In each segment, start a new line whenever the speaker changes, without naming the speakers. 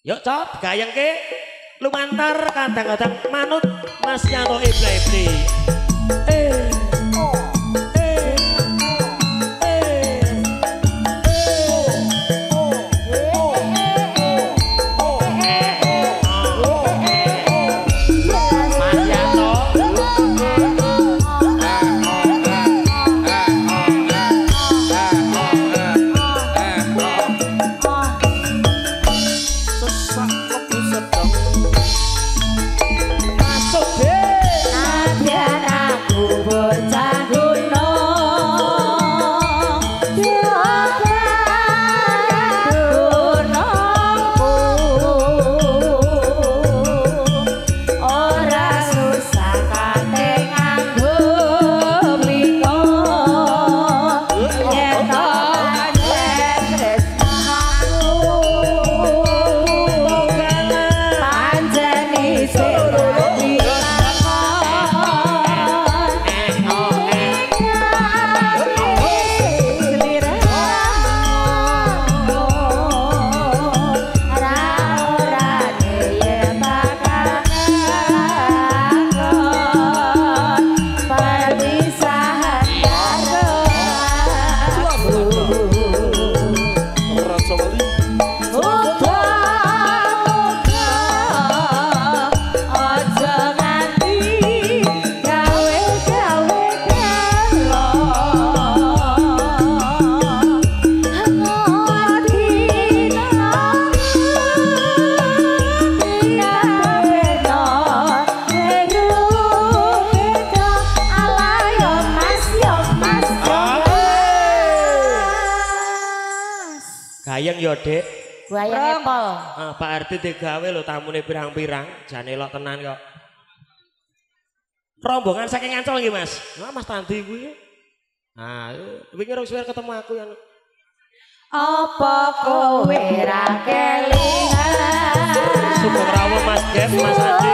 Yuk cop, gayengke lumantar kadang-kadang manut Mas Yanto Ibla-ibli. Mas Yanto. Masuk deh.
Nadyan aku bocah gunung, gunungku ora susah kate nganggo mliko, yen to pancen tresnaku pancen isih dadi lakon. Aja nganti gawe-gawe gelo.
Gayeng yo, Dek.
Wayang epol.
Ah, Pak RT digawe lho tamune pirang-pirang, jane elok tenan kok. Rombongan saking Ancol nggih, Mas. Lah Mas Tandi kuwi. Nah, wingi rong suwe ketemu aku ya.
Apa kowe ra kelingan?
Sugeng rawuh Mas Gep, Mas Adi.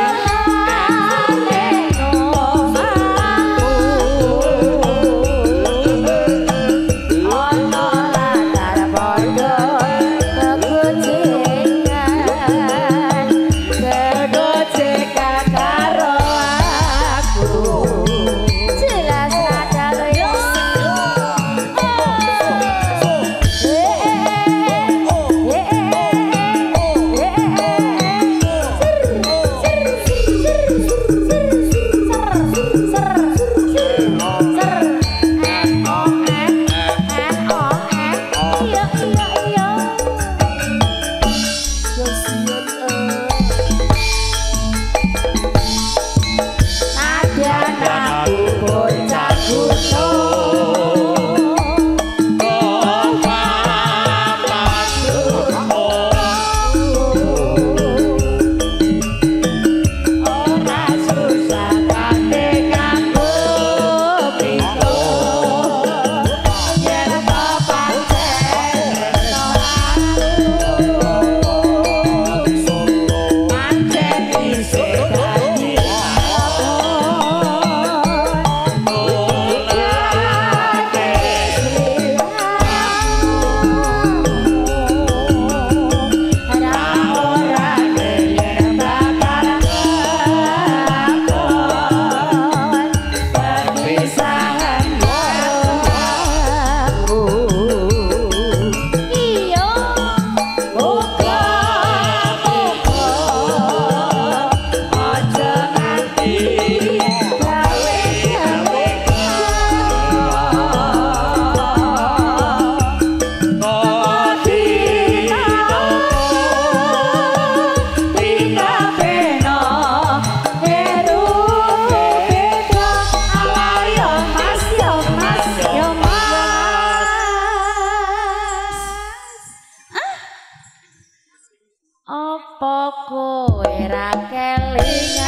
Apa kowe ra kelingan?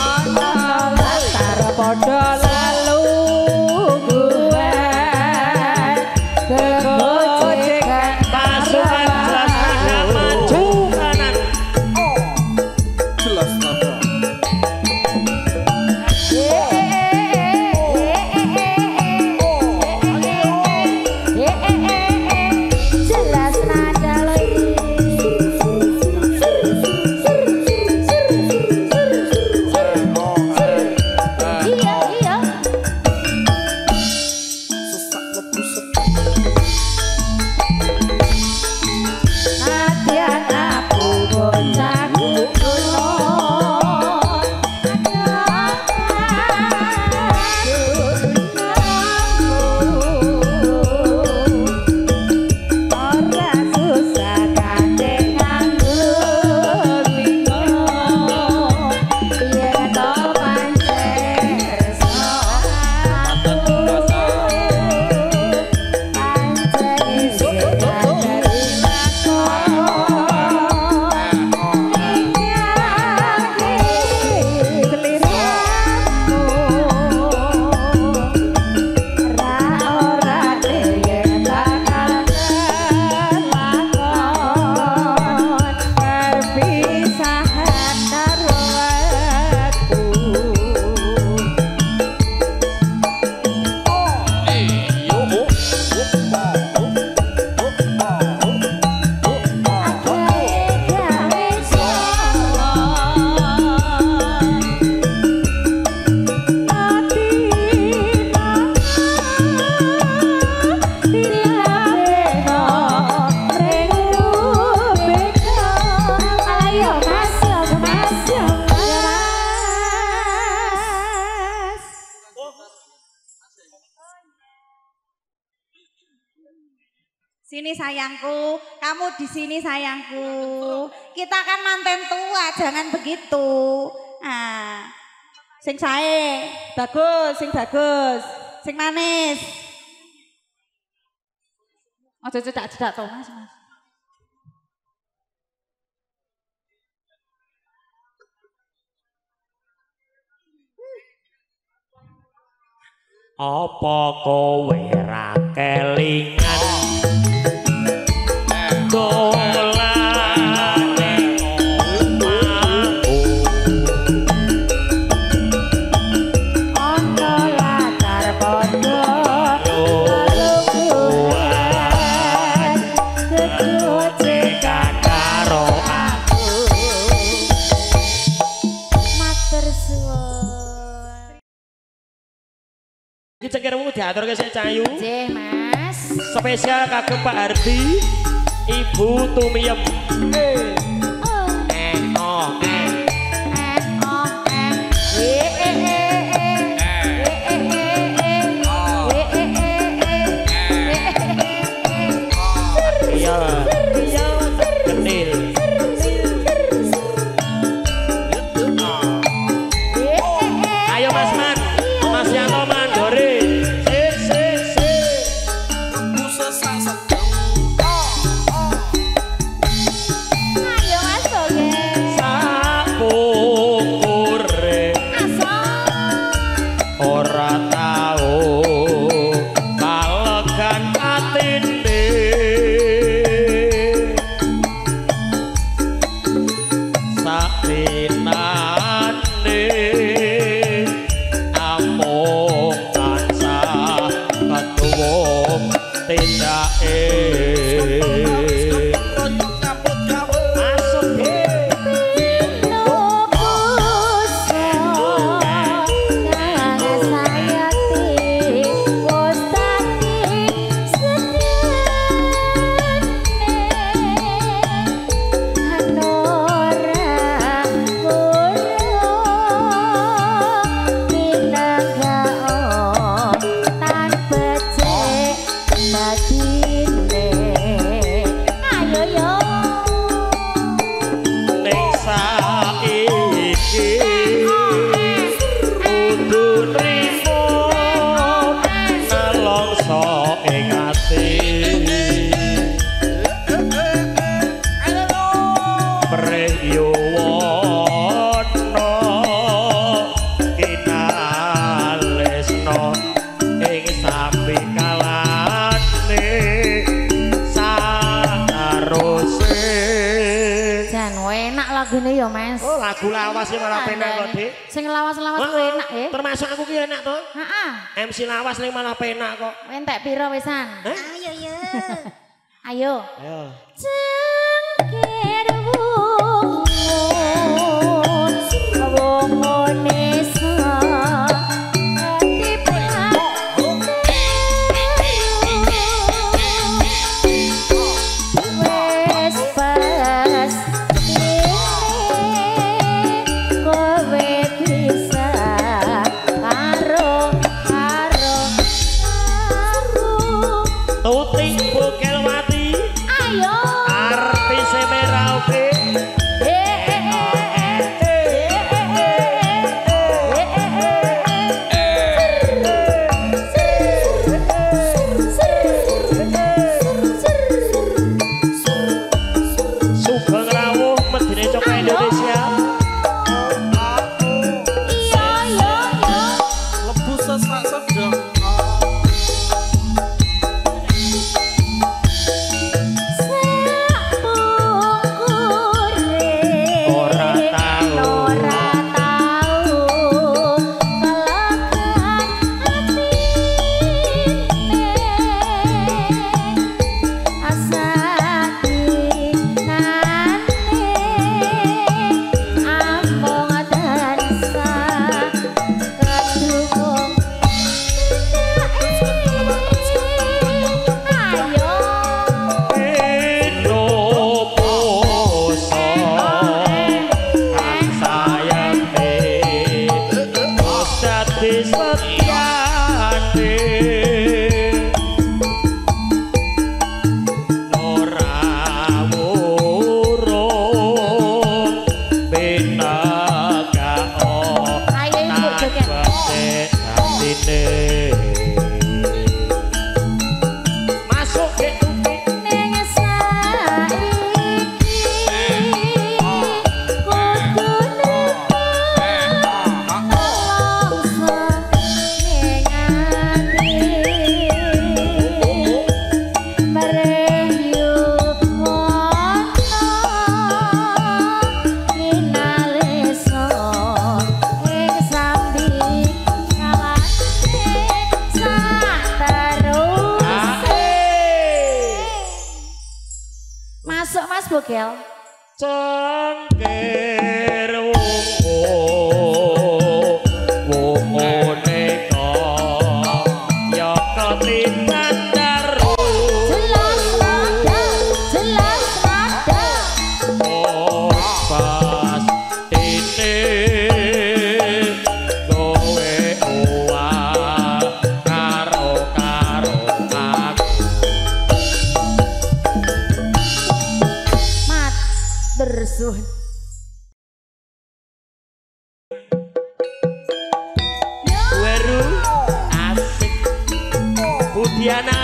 Ana latar padha lalu guwen kegojekan
Pasukan jelas nada maju kanan.
Jelas nada. Sini sayangku, kamu di sini sayangku. Kita kan manten tua, jangan begitu. Ah. Sing sae, bagus, sing bagus, sing manis. Ojo cedak-cedak to, Mas, Mas.
Apa kowe ra kelingan dolane omahku
ana latar padha lungguhan kegojekan
karo
aku. Matur suwun.
Iki cengkirmu diaturke sik Cayu.
Nggih, Mas.
Spesial kagem Pak Hardi, Ibu Tumiyem.
Oh.
Eh oh eh.
Eh oh eh. E e e e. E e e e. E e e e.
Iya. Iya. Kendil. Ayo Mas Man, Mas Yanto Mandore.
Ayo Mas Boge.
Sapungkure
Asal.
ora tau kalegan atine. Satinane amung tansah ketuwung tindake. Masuk he.
Ayo yo.
Ning saiki kudu trimo nelongso ing ati. Prih yuwana kinalesna ing sapikalane sataruse.
Jan enak lagune ya, Mas.
Oh, lagu lawas iki malah penak kok, Dik.
Sing lawas-lawas
Heeh,
kuwi enak ya.
Termasuk aku ki enak to.
Heeh.
MC lawas ning malah penak kok.
Entek piro wisan?
Hah?
Ayo yo.
Ayo.
Ayo.
Cengkir wungu, wungune wis pas kowe bisa karo karo aku.
Tuti Bukelwati,
Ayo.
artis Merauke. Sugeng rawuh medine Cokro Indonesia.
Lebu sesak sedeng.
Ora tau.
Ora tau kelakuan atine asatinane amung tansah kedukung. Ayo.
Enoposo sayangke dadi setyane. nek atine. Masuk ke tuti
ning saiki kudu nelongso ning ati mareh yuwana ninalesa ing sambi kalane sateruse. Masuk Mas Bogel.
Cengkir wungu wungu neka ya ketitan daru.
Jelas nada, jelas nada.
Pas tite kowe uwal karo karo aku.
Mat bersuh.
Weru asik Budiana.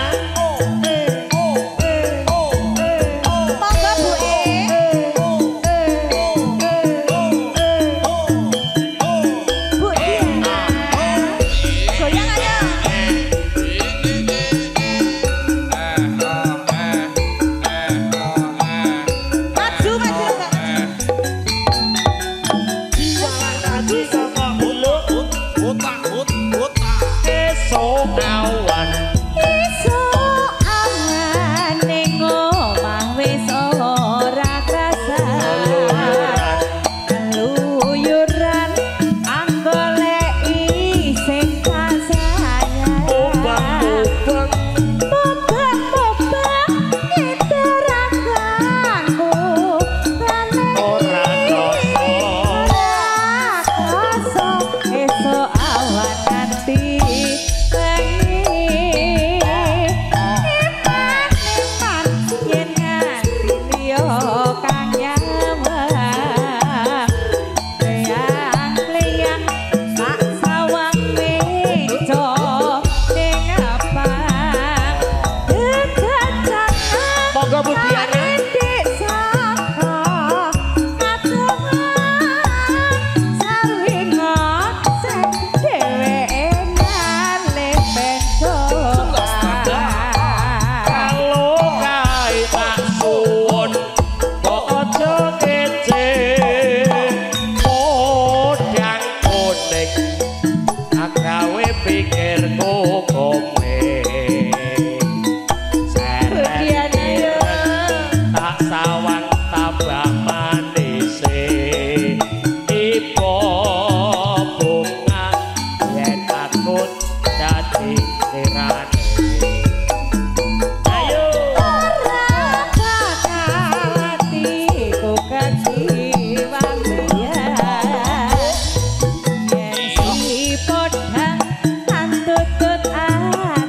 Monggo Bu E. Bu Diana. Goyang ayo. Maju maju Kak.
Tadi sama uluk esok awan.
Esuk awan ning omah wis ora krasa. Keluyuran anggoleki sing tak sayang.
Obang-obang
Mobang-mobang ngiterakanku
ora krasa.
Ora krasa esuk awan nganti bengi. Eman-eman yen nganti liya kang nyawang. Kleyang-kleyang sak sawang meja ning apang. Gegajangan
Monggo Bu Diana.
Endik saka katongan sawi ngoceh dheweke ngalih bentokan.
Kalau kae tak suwun kok aja kece. Podang kuning agawe pikirku kome. Seret
Budiana yo.
tak sawang tambah manise. Ipo bunga yen aku dadi lirane. Ayo.
Ora bakal atiku kejiwan biar. Yen si podhang antutut aku.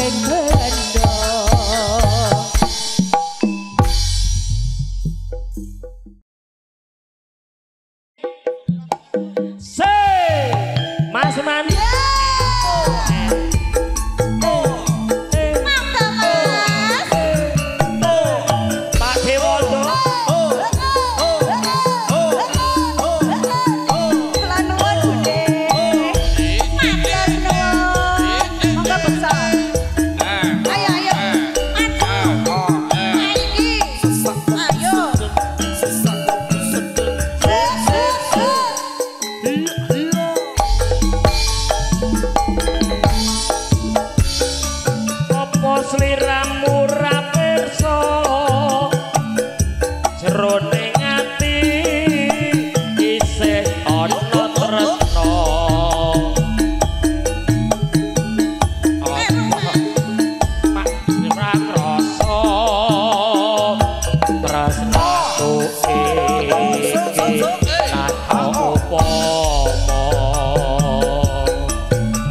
ing bendo.
Se Mas Man. Pak Dewondo.
Kula nuwun Bude. Matur nuwun. Monggo beksa. Ayo ayo. Maju. Iki. Ayo.
Apa sliramu ra pirsa jroning ati isih ana tresna. Pak ora krasa tresnaku iki tanpa upama.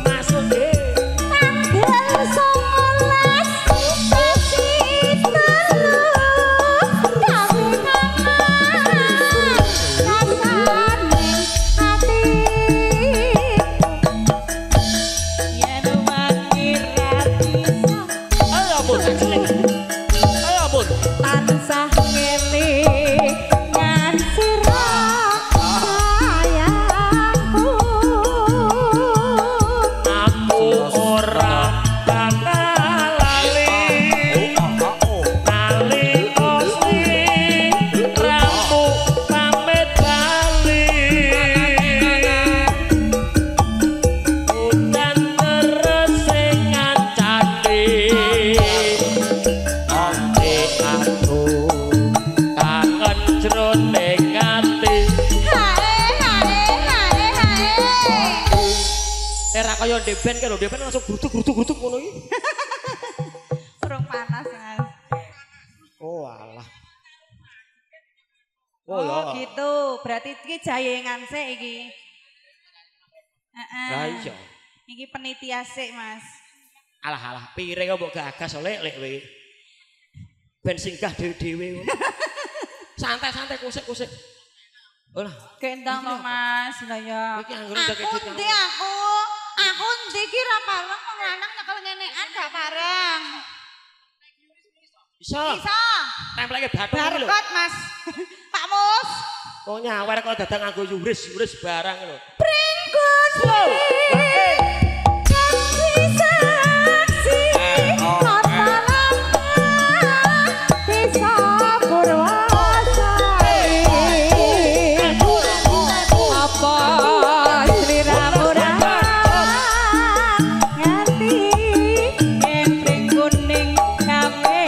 Masuk
Tanggal 19 sasi 3 gawe kangen rasane ati.
Yen wangi ra bisa
Ayo ampun, ayo ampun.
tansah ngelingan
Sira sayangku.
Aku ora bakal lali nalika sliramu pamit bali. Udan terus sing ngancani ati aku kangen jroning ati.
Hae hae hae hae.
Era kaya ndek ben kae lho, ndek ben langsung grutuk-grutuk-grutuk ngono iki.
Urung panas, Mas.
Oh alah.
Oh,
Oh, ya.
gitu. Berarti iki jayengan sik iki. Heeh.
Lah iya.
Iki penitia sik, Mas.
Alah alah, piring kok mbok gagas oleh lek kowe. Ben singgah dhewe-dhewe ngono. Santai-santai kusik-kusik. Olah,
Gendong to, Mas. Lah ya.
iki anggere udah
Aku
kedit.
endi aku? Aku endi iki ra pareng wong lanang nyekel ngenekan gak pareng.
Bisa.
Bisa.
Templeke bathuk iki lho.
Barcode, Mas. Pak Mus.
Wong nyawer kok dadak nganggo yuris-yuris barang lho.
Pringkun saksi kota langkah desa Purwosari.
Apa sliramu ra
Ngerti
yen pring kuning gawe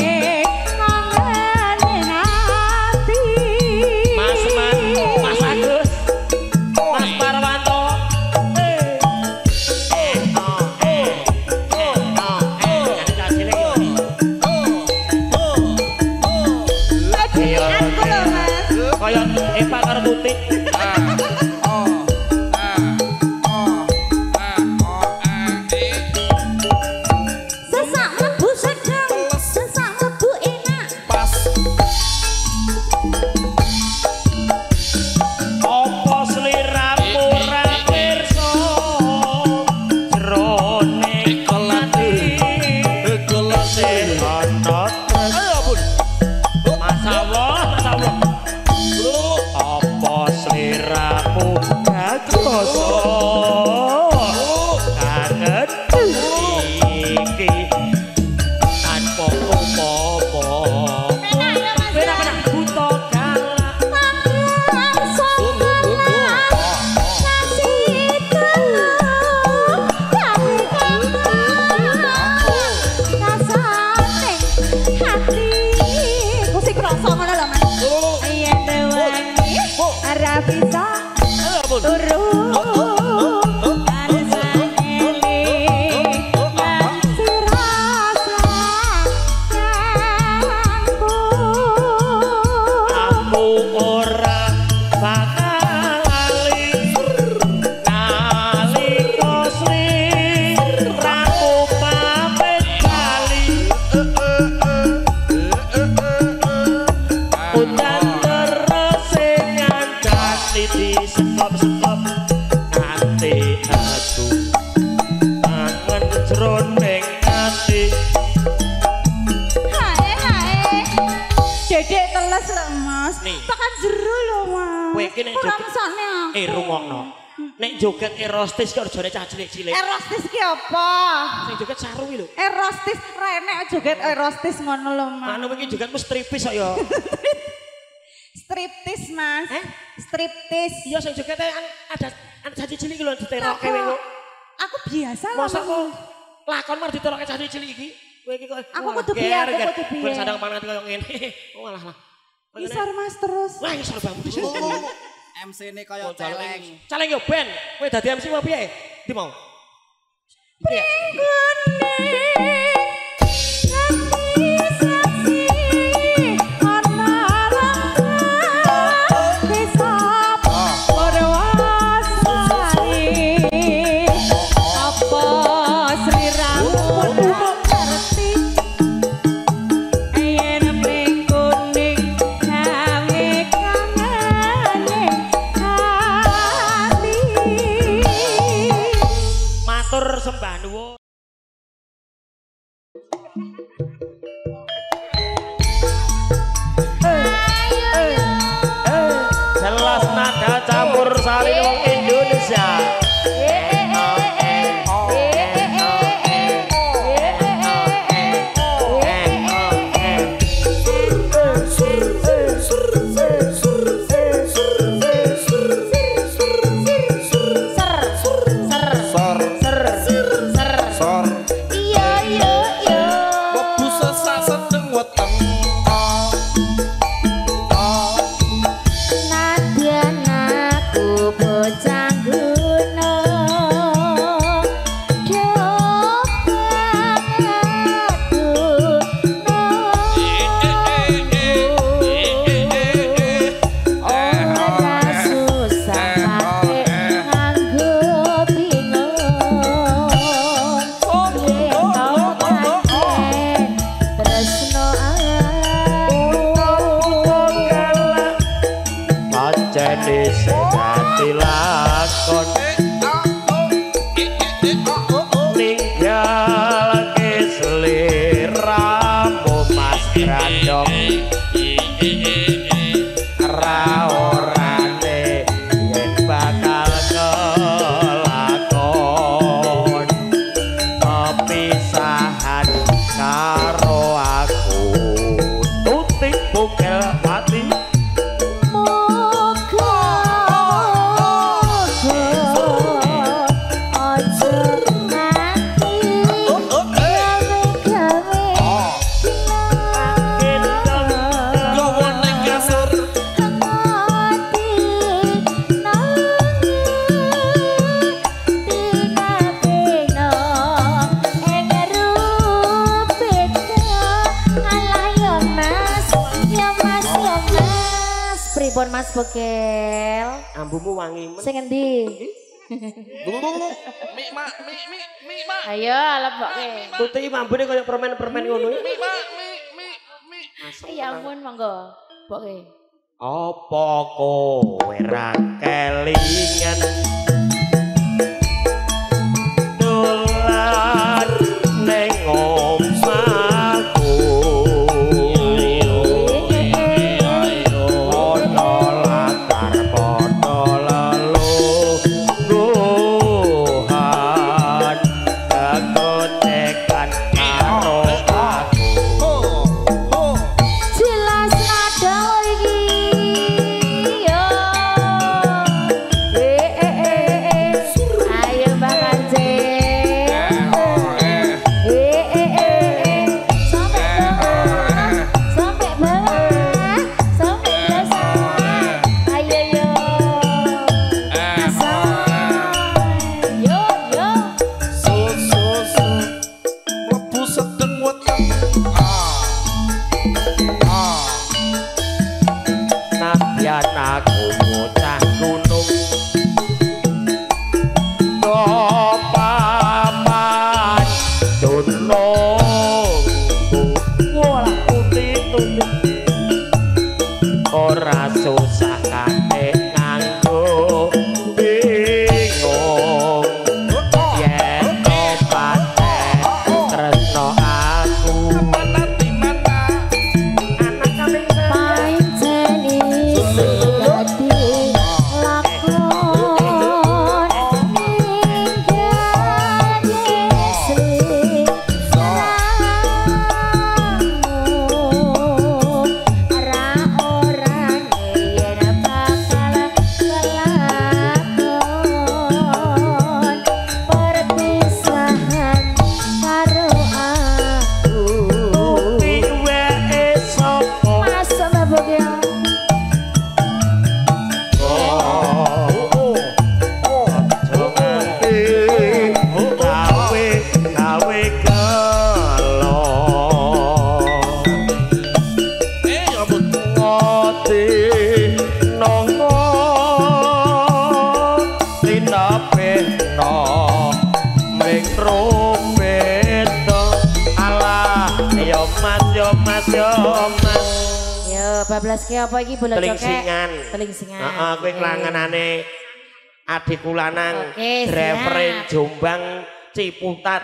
kangen ati.
Mas Man, Mas Agus, Mas Parwanto.
Aku lho, Mas.
Kaya Eva karo Tuti.
Sesak mlebu sedeng, sesak mlebu enak.
Apa sliramu ra pirsa jroning ati isih ana tresna. Masyaallah, masyaallah. Apa sliramu gak krasa kangen iki tanpa upama.
Penak ya, Mas.
Penak-penak buta galak.
Tanggal 19 sasi 3 gawe kangen rasane ati.
Ku sing krasa ngono lho, Mas. Yen wangi ora bisa turu. Tansah elingan
Sira sayangku.
Aku ora bakal lali nalika sliramu pamit bali. ati disekop-sekop ati aku angen jroning ati.
Hae hae. Dedek teles lho Mas. Tekan jero lho Mas.
Kowe iki nek
joget
rungokno. Nek joget erostis ki orjone cah cilik-cilik.
Erostis ki apa?
Sing joget saru ki lho.
Erostis renek joget erostis ngono lho Mas.
Anu iki jogetmu striptis kok ya.
Striptis Mas.
Eh?
Striptis.
Iya sing jogete ada cah cilik iki lho diteroke kowe kok.
Aku biasa lho.
Mosok kok lakon mar diteroke cah cilik iki. Kowe iki kok
aku kudu piye, aku kudu piye.
Ben sandang pangan koyo ngene. Oh alah lah.
Ngisor Mas terus.
Wah ngisor banget di sini.
MC-ne kaya celeng.
Celeng yo ben. Kowe dadi MC apa piye? Ndi mau? Piye? Jelas nada campur sari wong Indonesia.
Mas Bokel.
Ambumu wangi men.
Sing endi?
Mi mak mi mi mi mak.
Ayo lebokke.
Tuti mambune kaya permen-permen ngono.
Mi mak mi mi mi.
Ya ampun monggo. Bokke.
Apa kowe ra kelingan dolan ning omahku.
Jelas nada iki yo. Bablas ke apa iki bolo cokek?
Telingsingan.
Telingsingan.
Heeh, kuwi klangenane adikku lanang, drivere Jombang Ciputat.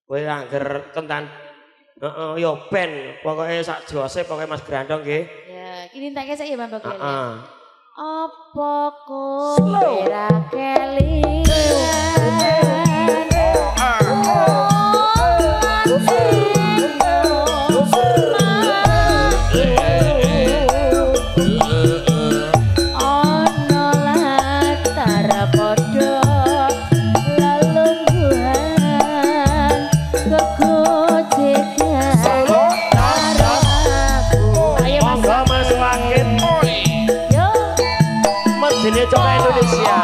Kowe angger kentan. Heeh, ya ben pokoke sak jose pokoke Mas Grandong nggih.
Ya, iki entekke sik ya Mbak Bogel.
Heeh.
Apa kowe ra kelingan? Ana latar padha lelungguhan kegojekan karo aku. Ayo Mas.
Monggo Mas Wahid.
Yo.
Medine Cokak Indonesia.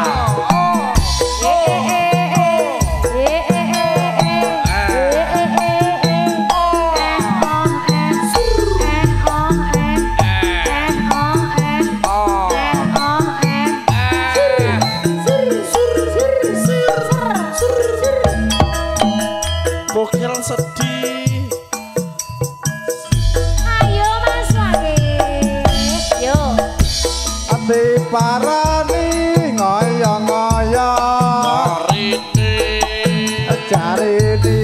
Bokil sedih.
Ayo Mas Wahid. Yo.
Ati parani ngoyo-ngoyo jarine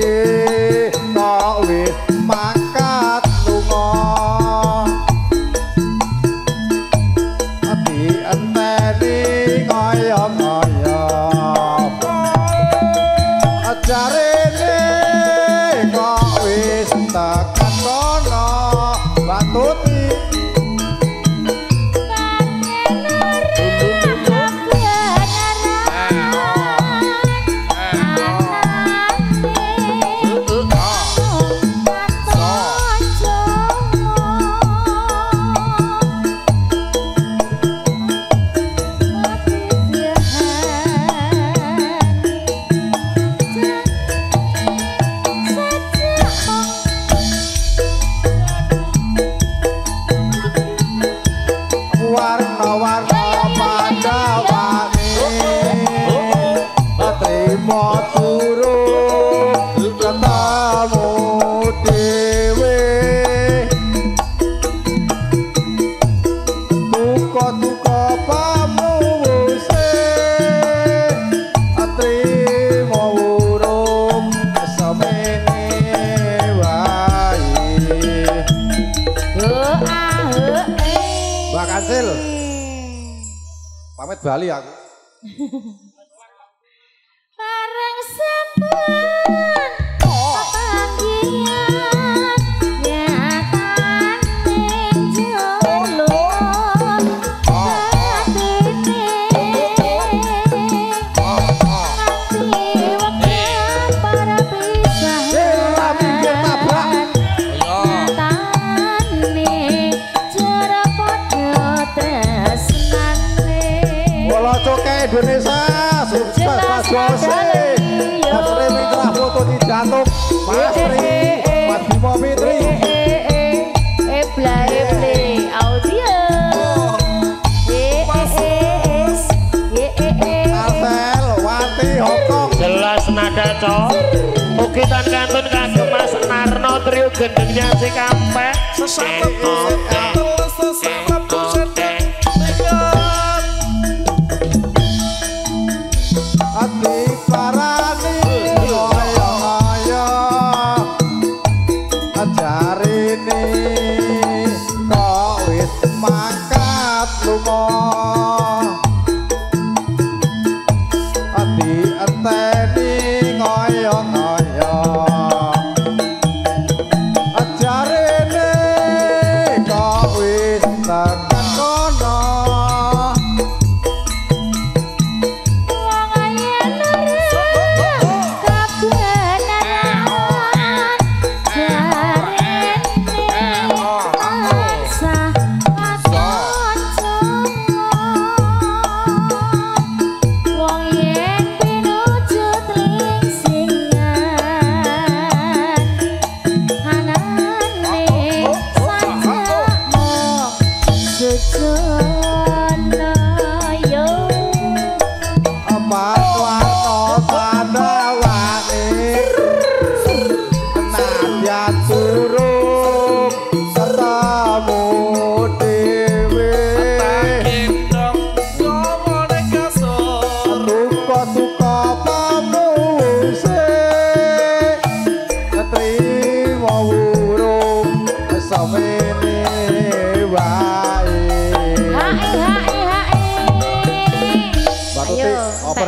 kok wis mangkat lunga. Ati enteni ngoyo-ngoyo jarine kok wis tekan kono batuti. Warna-warna padhawane trimo turu ketemu dhewe tuka-tuka pamuwuse trimo urung semene wae. Mbak Kancil, pamit Bali aku.
Bareng sampun pepanggihan nyatane jolo atine nganti wekdal para pisahan nyatane cara padha tresnane.
Bola Cokek Indonesia sukses Mas Jose. Mas Tri Mitra foto di jantung. Mas Tri, Mas Bimo Fitri.
Ebla eble audio.
Marcel Wati Hongkong.
Jelas nada cok. Ugi tan kantun kagem Mas Narno trio gendengnya Cikampek.
Ati parani ngoyo-ngoyo jarine kok wis mangkat lunga. Ati enteni ngoyo-ngoyo jarine kok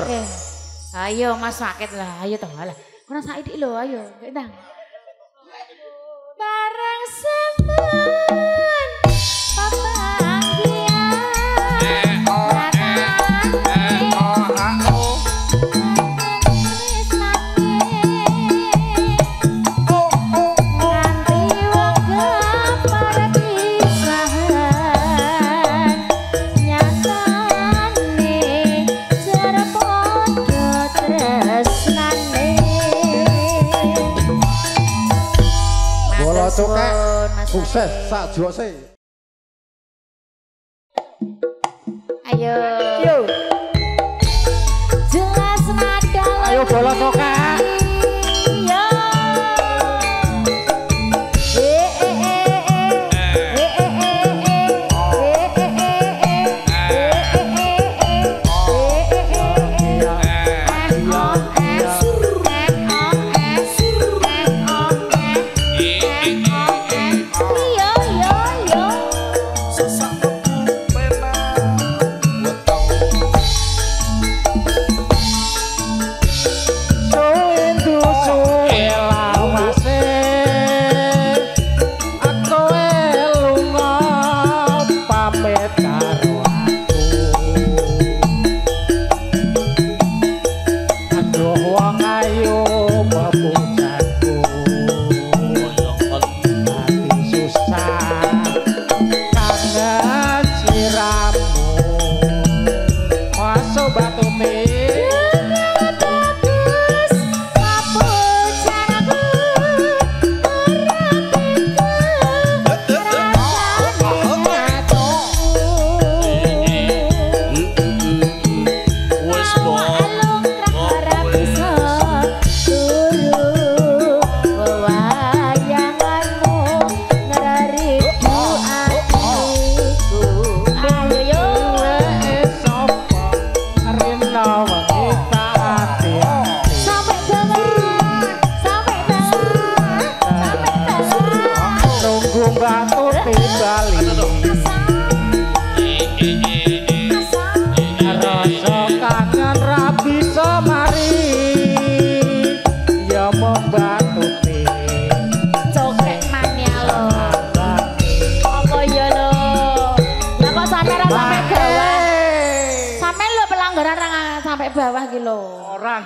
driver.
Ayo Mas Sakit lah, ayo toh lah. Kurang saiki lho, ayo, ndang. Bareng semen papanggihan.
Sukses sak jose.
Ayo. Yo. Jelas nada.
Ayo bola cokek.
Yo.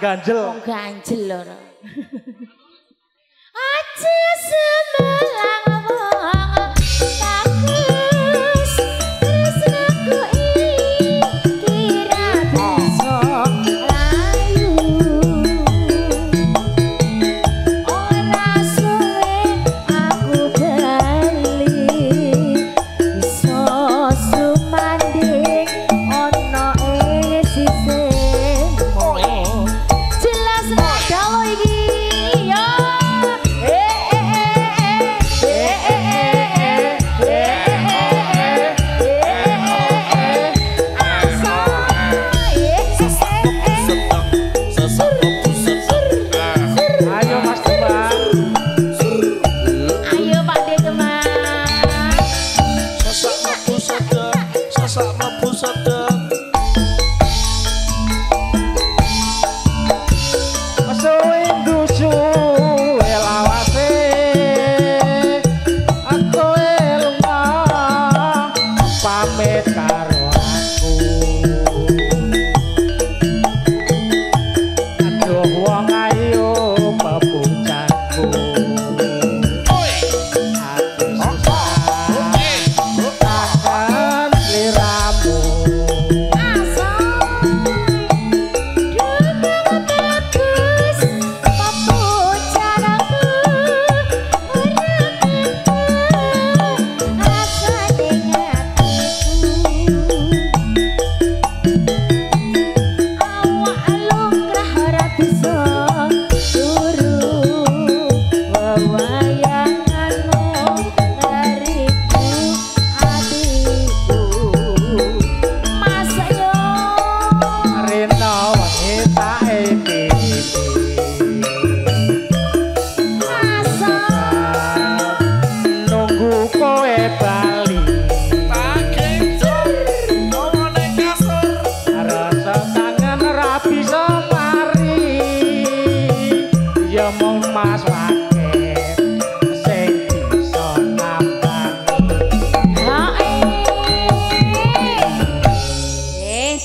Ganjel.
Wong ganjel ora. Aja semelang wong bagus tresnaku iki ra bisa layu. Ora suwe aku bali iso sumanding ana ing sisihmu.
Yo.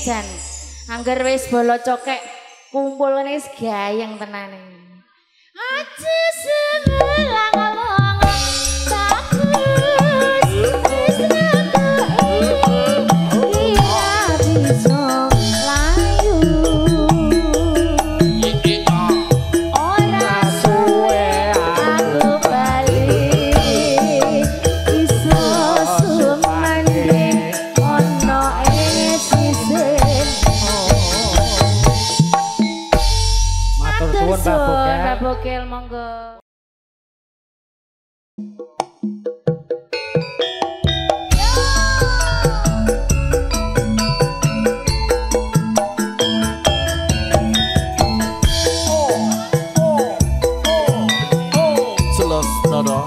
jan. Angger wis bolo cokek kumpul ngene wis gayeng tenane. Aja sebelah ngomong bagus wis ngekoki ora bisa layu. Ora suwe aku bali iso sumanding ana ing sisihmu.
Matur suwun Mbak Bokel.
Mbak Bokel monggo.
Jelas nada.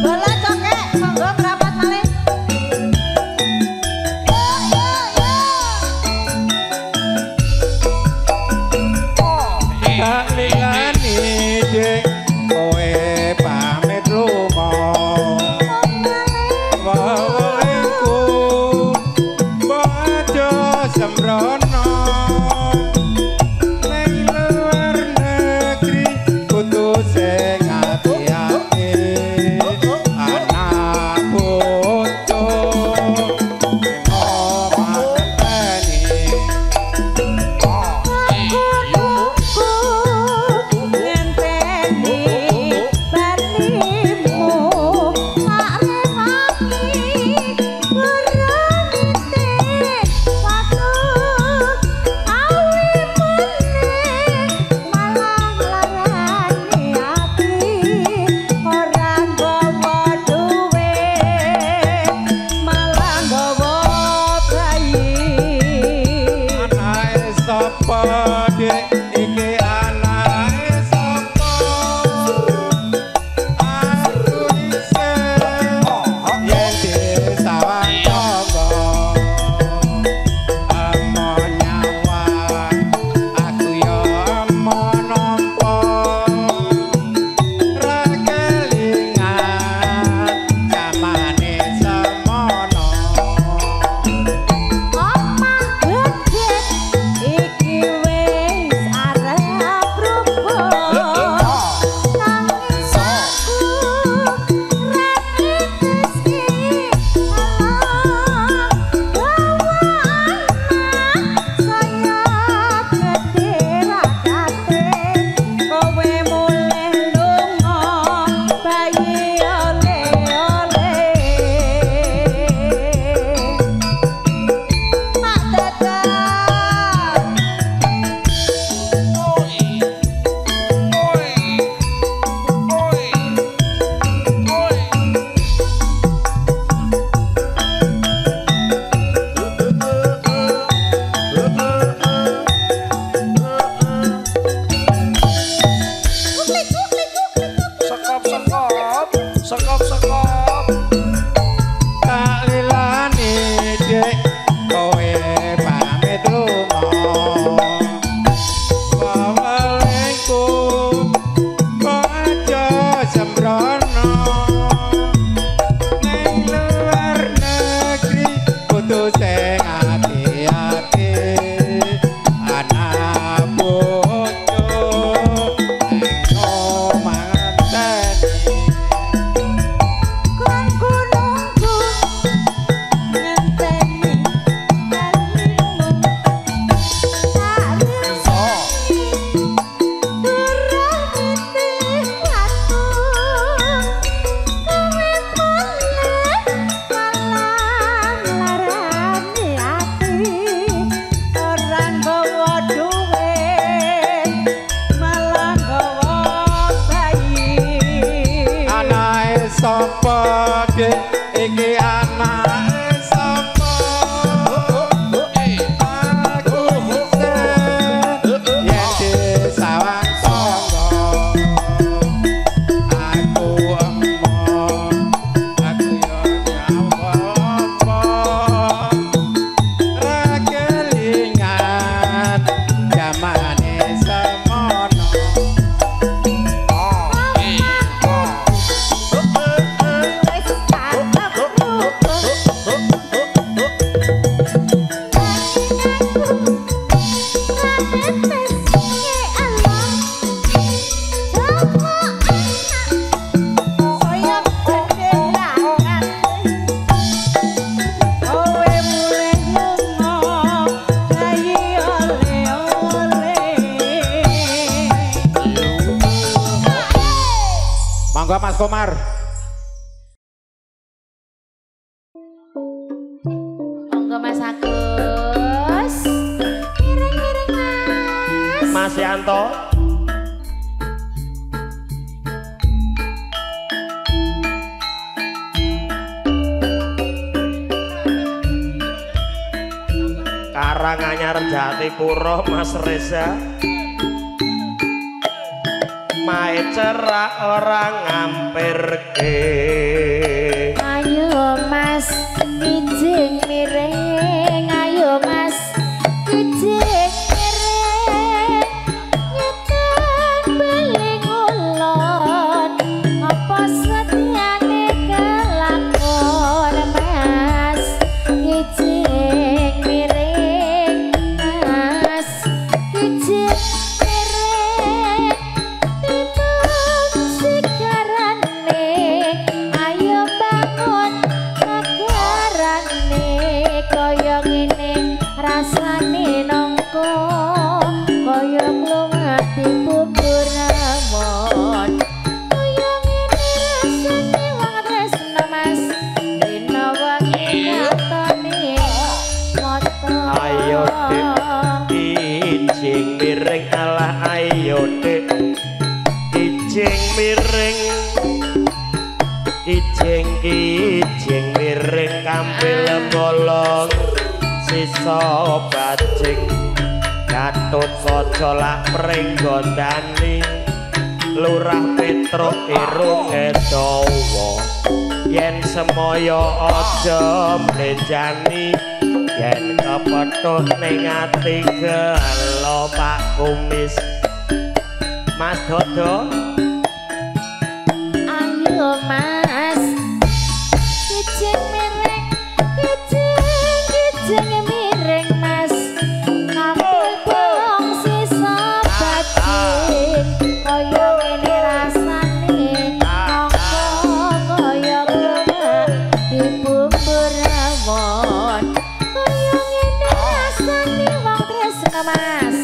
Bola cokek, monggo merapat malih. Yo yo yo.
Tak lilani dik kowe pamit lunga. Waweku bojo sembrono. Ning luar negeri kudu sing ati-ati. Anak bojo ning omah ngenteni.
Aku ngenteni balimu tak rewangi beranite watu awi meneh malah larani ati ora nggawa duwit malah nggawa bayi.
Anake sapa dik iki anake sapa? Aku isih yen disawang tangga. Amo nyawang aku yo amo nampa. Ra kelingan jamane semono.
Omah gedhe iki wis arep rubuh. Nanging aku ra diteski alah gawa anak saya gedhe ra kate. Kowe mulih lunga bayi oleh-oleh. Mak Dadang.
Sekop sekop, sekop sekop.
Tak lilani dik kowe pamit lunga. Wawelku aja sembrono. Ning luar negeri kudu sing ati-ati. Anak bojo ning omah ngenteni.
Kanggo nunggu ngenteni balimu tak rewangi beranite watu. Kowe mulih malah nglarani ati ora nggawa duwit malah nggawa bayi.
Anake sapa dik iki anake sapa? Aku isih yen disawang tangga. Aku emo aku yo nyawa apa? Ra kelingan jamane semono.
Omah
Monggo Mas Komar.
Monggo Mas Agus. Miring-miring Mas.
Mas Yanto. Karanganyar Jatipuro Mas Reza. Mae cerak ora ngampirke.
Ayo Mas kijing miring, ayo Mas kijing miring, nyetan beling ulon, apa setiane kelakon Mas kijing miring, Mas kijing miring, timbang sigarane, ayo bangun negarane, kaya ngene rasane nangka, kaya klungati bubur rawon, kaya ngene rasane wong tresna Mas, rina wengi katone mata.
Ayo Dik kijing miring, alah ayo Dik kijing miring, kijing kijing miring, kampil bolong sisa bajing, Gatut Kaca lak pringgondani, Lurah Petruk irunge dawa, yen semaya aja mlenjani, yen kepethuh ning ati gelo Pak Kumis. Mas Dodo.
Ayo Mas kijing miring, kijing kijing miring Mas, kampil bolong sisa bajing, kaya ngene rasane nangka, kaya kluwak dibubur rawon, kaya ngene rasane wong tresna Mas,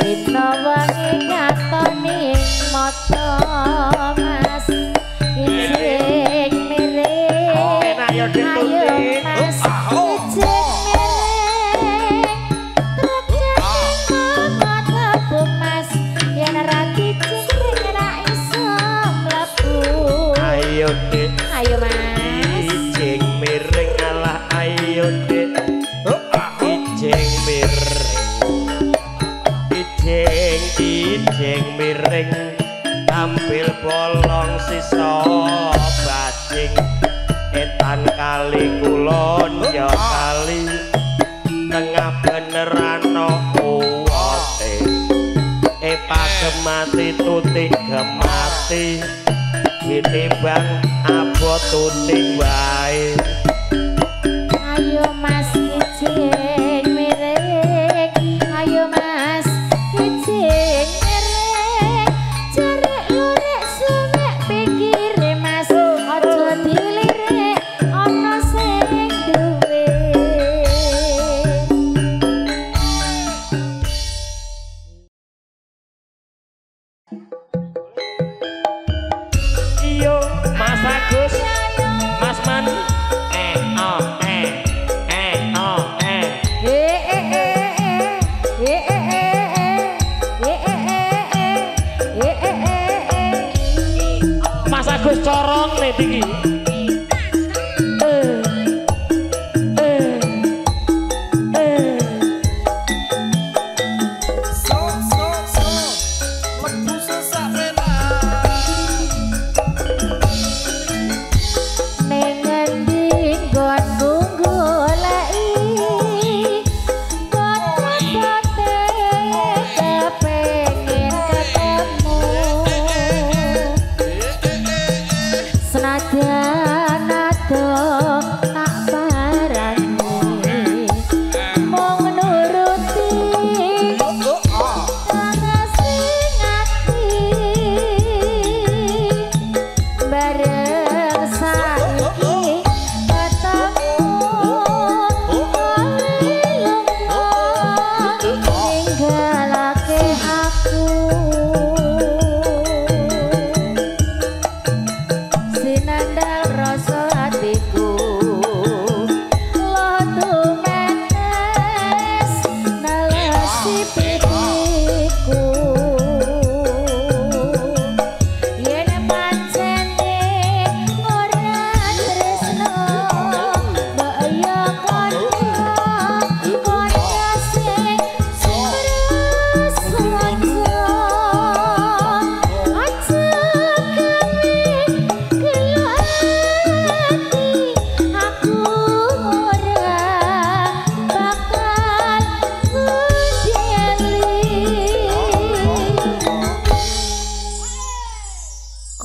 rina wengi katone mata Mas kijing miring,
Ayo Dik
ayo
Tuti.
Mas kijing miring, trek mataku Mas, yen ra dijing ra iso mlebu.
Ayo Dik
Ayo Mas.
kijing miring, alah ayo Dik kijing miring, kijing kijing miring, tampil bolong sisa bajing, etan kali kulon ya kali, tengah beneran uwote, pagemati tuti gemati, ditimbang abot tuti wae.
Ayo Mas kijing miring, ayo Mas kijing miring, jarek lurek suwek pikire Mas, aja dilirik ana sing duwe.
Iyo Mas Agus, Mas Man, o e o e.
E e e e e e e e e e e e e.
Mas Agus corong nih iki.
Eh eh eh.
So so so mlebu sesak renan.
Ning ngendi nggonku goleki kote kepengin ketemu, senajan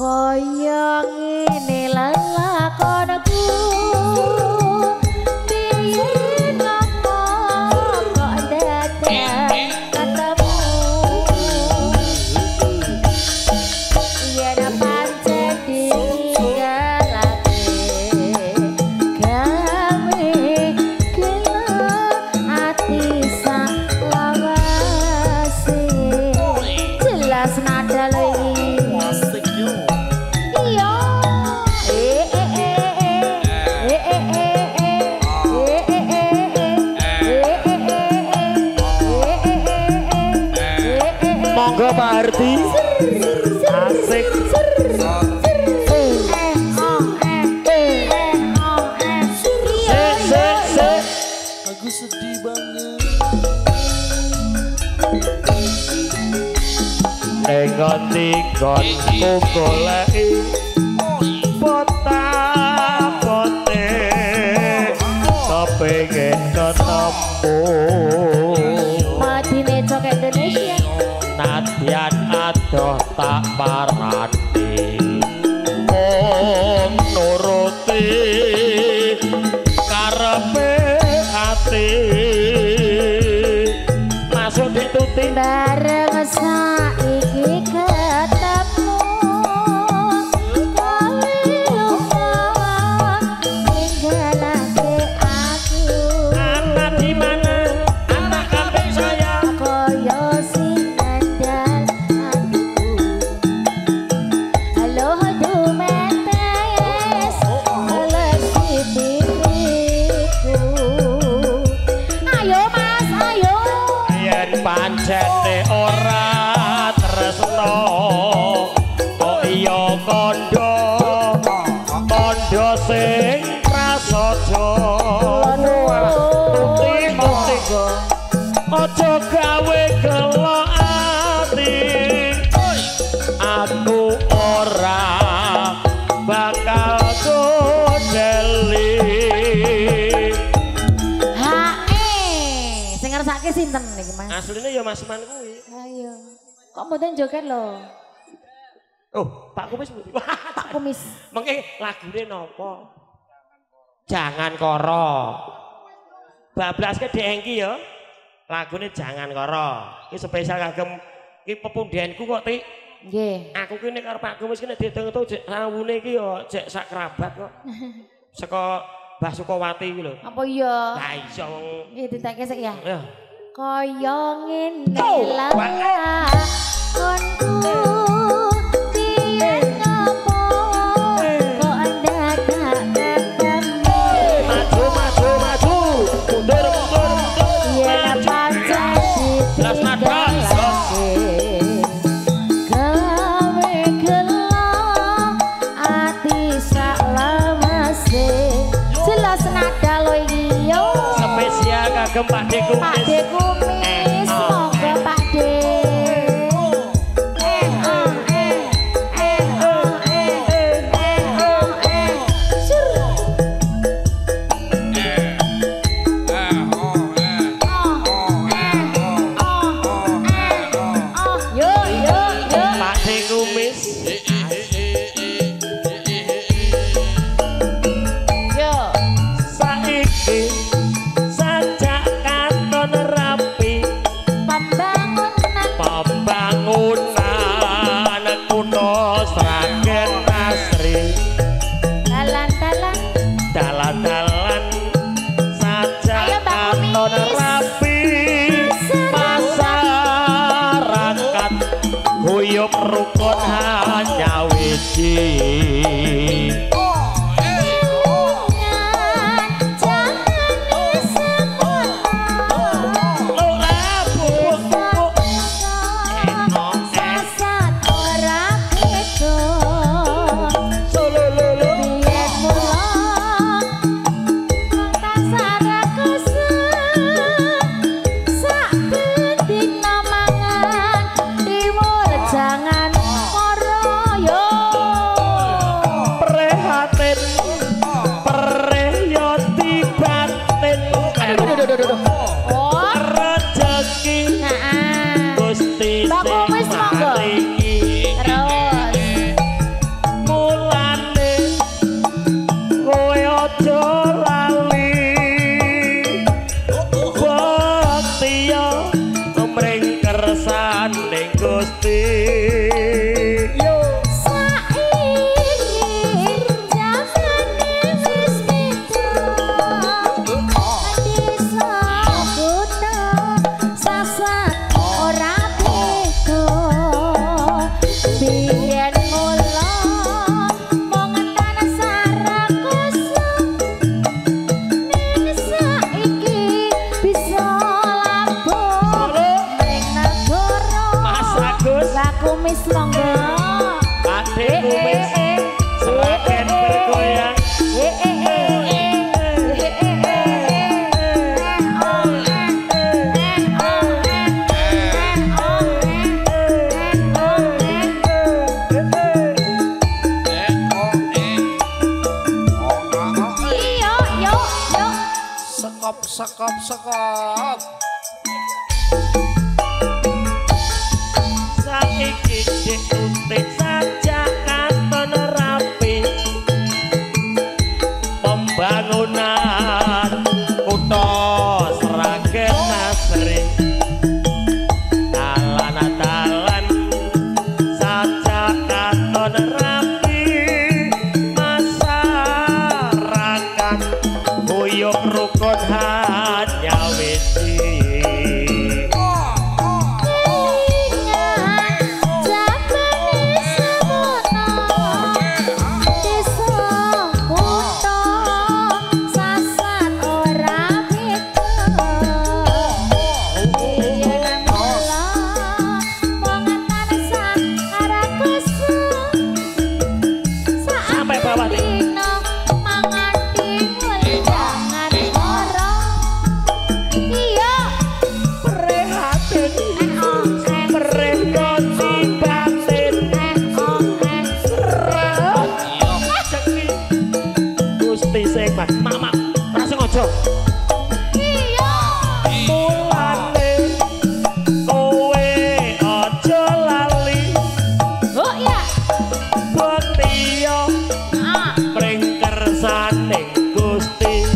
Kaya ngene lelakonku piye ngopo kok dadak ketemu yen pancen ditinggalake gawe gelo ati sak lawase jelas nada lho iki. Iya.
Monggo Pak Hardi. Asik. Sik sik sik.
Aku sedih banget.
Ning ngendi nggonku goleki pota-pote kepengin ketemu.
Madine Cokek Indonesia.
Nadyan adoh tak parani mung nuruti karepe ati. Masuk Dik Tuti.
Bareng saiki ketemu kowe lupa ninggalake aku.
Anak di mana? Anak kambing saya.
Kaya sing nandal atiku. Halo dumetes lesi pipiku. Ayo Mas, ayo.
Yen pancene ora tresno kok iya kandha kandha sing prasaja. Tuti tuti aja gawe gelo ati. Aku ora bakal gondeli.
Hae, sing ngersake sinten niki Mas?
Asline ya Mas Man kuwi.
Ayo. Kok mboten joget lho?
Oh, Pak Kumis.
Pak Kumis.
Mengke lagune napa? Jangan Koro. Bablaske Dek Engki ya. Lagune Jangan Koro. Iki spesial kagem iki pepundhenku kok, Tik.
Nggih.
Aku ki nek karo Pak Kumis ki nek diitung-itung jek sawune iki ya jek sak kerabat kok. Saka Mbah Sukawati iki lho.
Apa iya?
Lah iya wong.
Nggih diteke sik ya.
Ya.
Kaya ngene
Oh,
lakonku piye ngopo kok ndadak ketemu.
Maju maju maju. Mundur mundur mundur.
Yen pancen
Jelas nada.
ditinggalake gawe gelo ati sak lawase. Jelas nada lho iki yo.
Spesial kagem Pak De Kumis.
Pak De Kumis, monggo Pak De. Sur. Oh, yo yo yo.
Pak De Kumis.
Yo.
Saiki sajak katon rapi
Pembangunan
pembangunan kutha Sragen asri.
Dalan-dalan
Dalan-dalan sajak
Ayo, Mbak
katon
Kumis.
rapi masyarakat guyub rukun hanya wiji.
Jangan disemono. Sasat ora beda. Biyen mula wong tansah rekasa. Sak bendina mangan tiwul jangan koro yo.
Pre Kumis Sragen bergoyang.
Sekop sekop sekop.
Saiki dik utik saja katon rapi. Pembangunan kutha Sragen asri. Dalan-dalan saja katon rapi. Masyarakat guyub rukun hanya wiji. Sampai bawah nih. Prihatin perih batin rezeki Gusti sing Mas mak ora sengaja. Mulane kowe aja lali bektiya pring kersaning Gusti.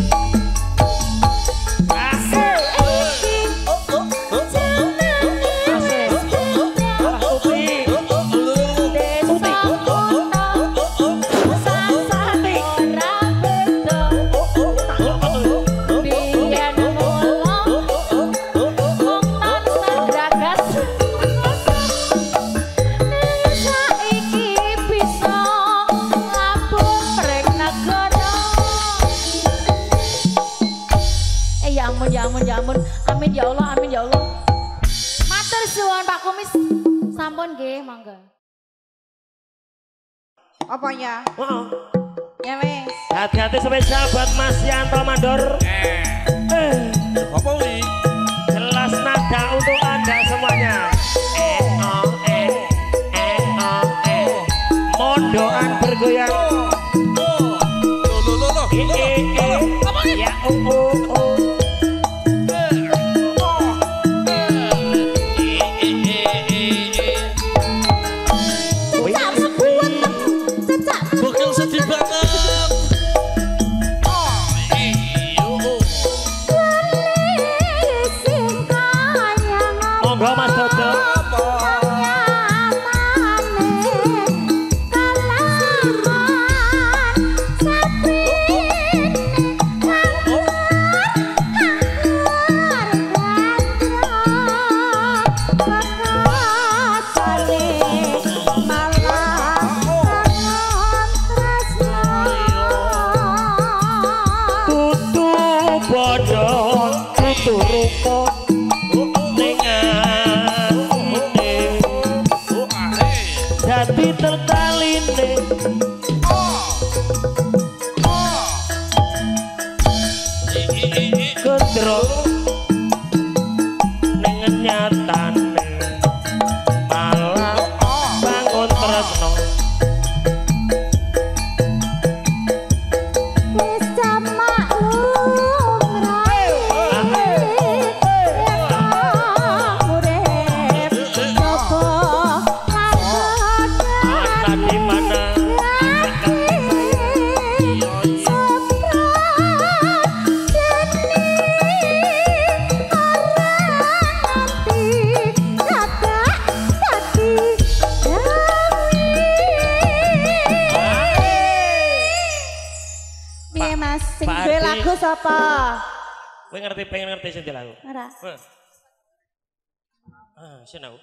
Ya ampun, ya ampun, ya ampun. Amin ya Allah, amin ya Allah. Matur suwun Pak Kumis. Sampun nggih, monggo.
Apa ya?
Heeh.
Ya wis.
Hati-hati spesial buat Mas Yanto Mandor.
Apa wi?
Jelas nada untuk Anda semuanya. E O E E O E. Mondoan bergoyang.
Lo lo lo lo.
E E E. Ya O O O.
Bokil sedih banget.
Monggo Mas Dodo. Tutu bodo tutu rupa ning atine dadi tertaline gendro ning nyatane malah bangun tresno. Di mana
Piye Mas, sing duwe lagu sapa?
Kowe ngerti pengen ngerti sing lagu?
Ora.
Ah, sing aku.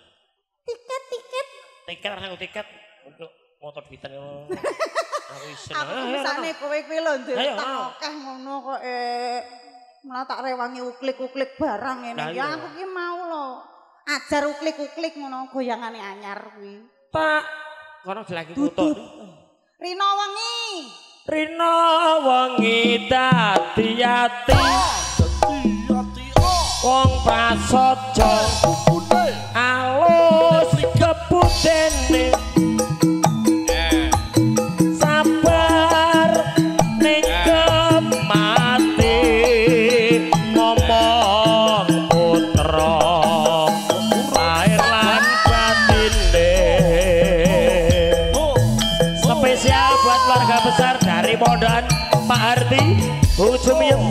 Tiket tiket.
Tiket ora nganggo tiket. Untuk motor duitan ngono. Aku isin.
Aku mesane kowe kuwi lho ndek utang akeh ngono kok malah tak rewangi uklik-uklik barang ngene. Ya aku ki mau lho. Ajar uklik-uklik ngono goyangane anyar kuwi.
Tak Kono lagi foto.
Rino wengi.
Rino wengi dadi ati. Wong prasaja alus kebudene. Sabar ning kemati ngomong putra lahir lan batine. Spesial buat keluarga besar dari Pondokan Pak Arti Bu Jumiem.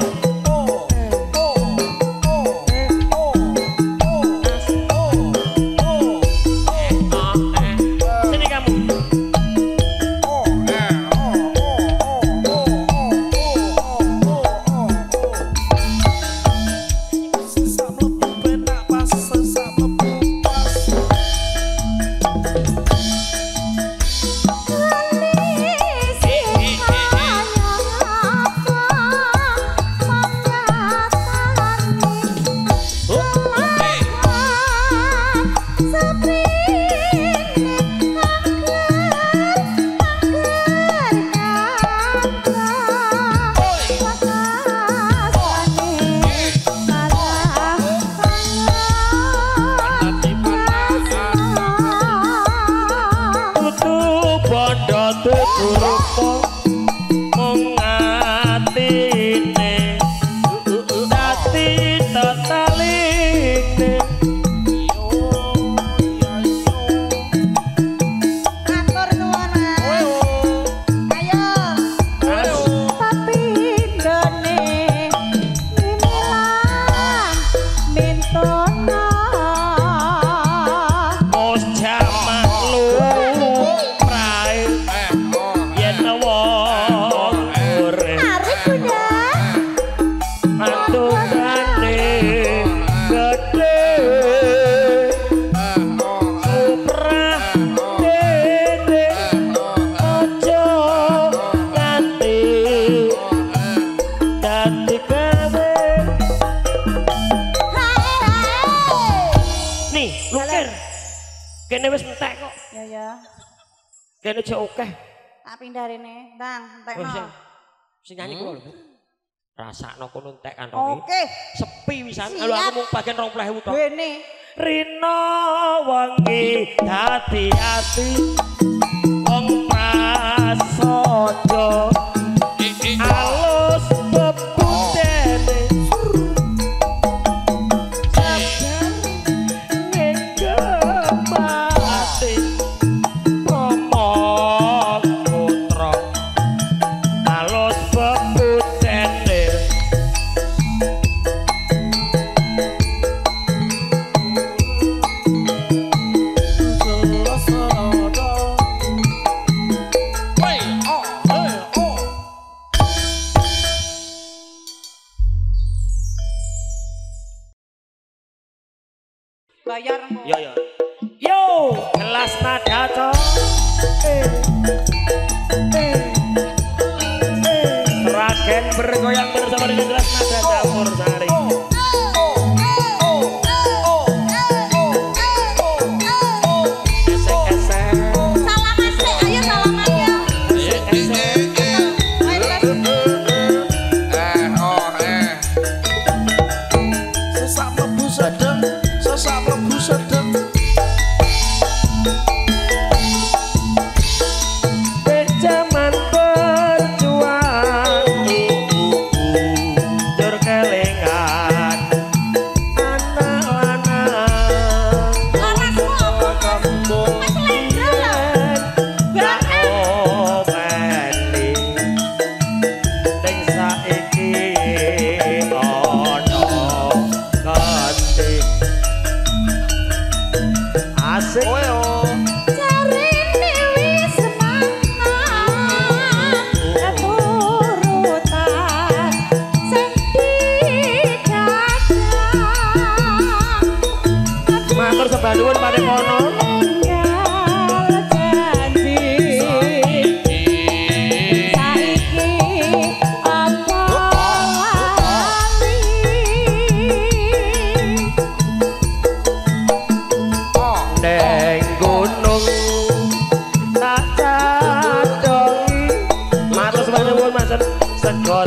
Sini kamu. Mung atine dadi tetaline.
Matur nuwun Mas. Ayo. Papindone mimilan mintono.
Mos jamak lumrahe yen wong urip
Tarik Bunda.
aturane gedhe suprah dene aja nganti dadi gawe. Nih, lukir. Kene wis entek kok.
Ya ya.
Kene jek akeh.
Tak pindah rene, Bang, entekno.
Sing nyanyi kula lho, Bu. Rasakno kono entek kantonge.
Oke.
Sepi wisan. Lho aku mung bagian 20.000 tok.
Rene.
Rino wengi dadi ati wong prasaja alus peputene sabar ning kemati Rama putra alus peputene.
Bayar engko.
Yo yo. Yo, kelas nada to. Sragen bergoyang bersama dengan kelas nada campur sari. Esek-esek.
Salaman sik, ayo salaman ya.
Esek-esek.
Ayo Mas.
Sesak mlebu sedeng, sesak mlebu sedeng.
Jaman berjuang tur kelingan.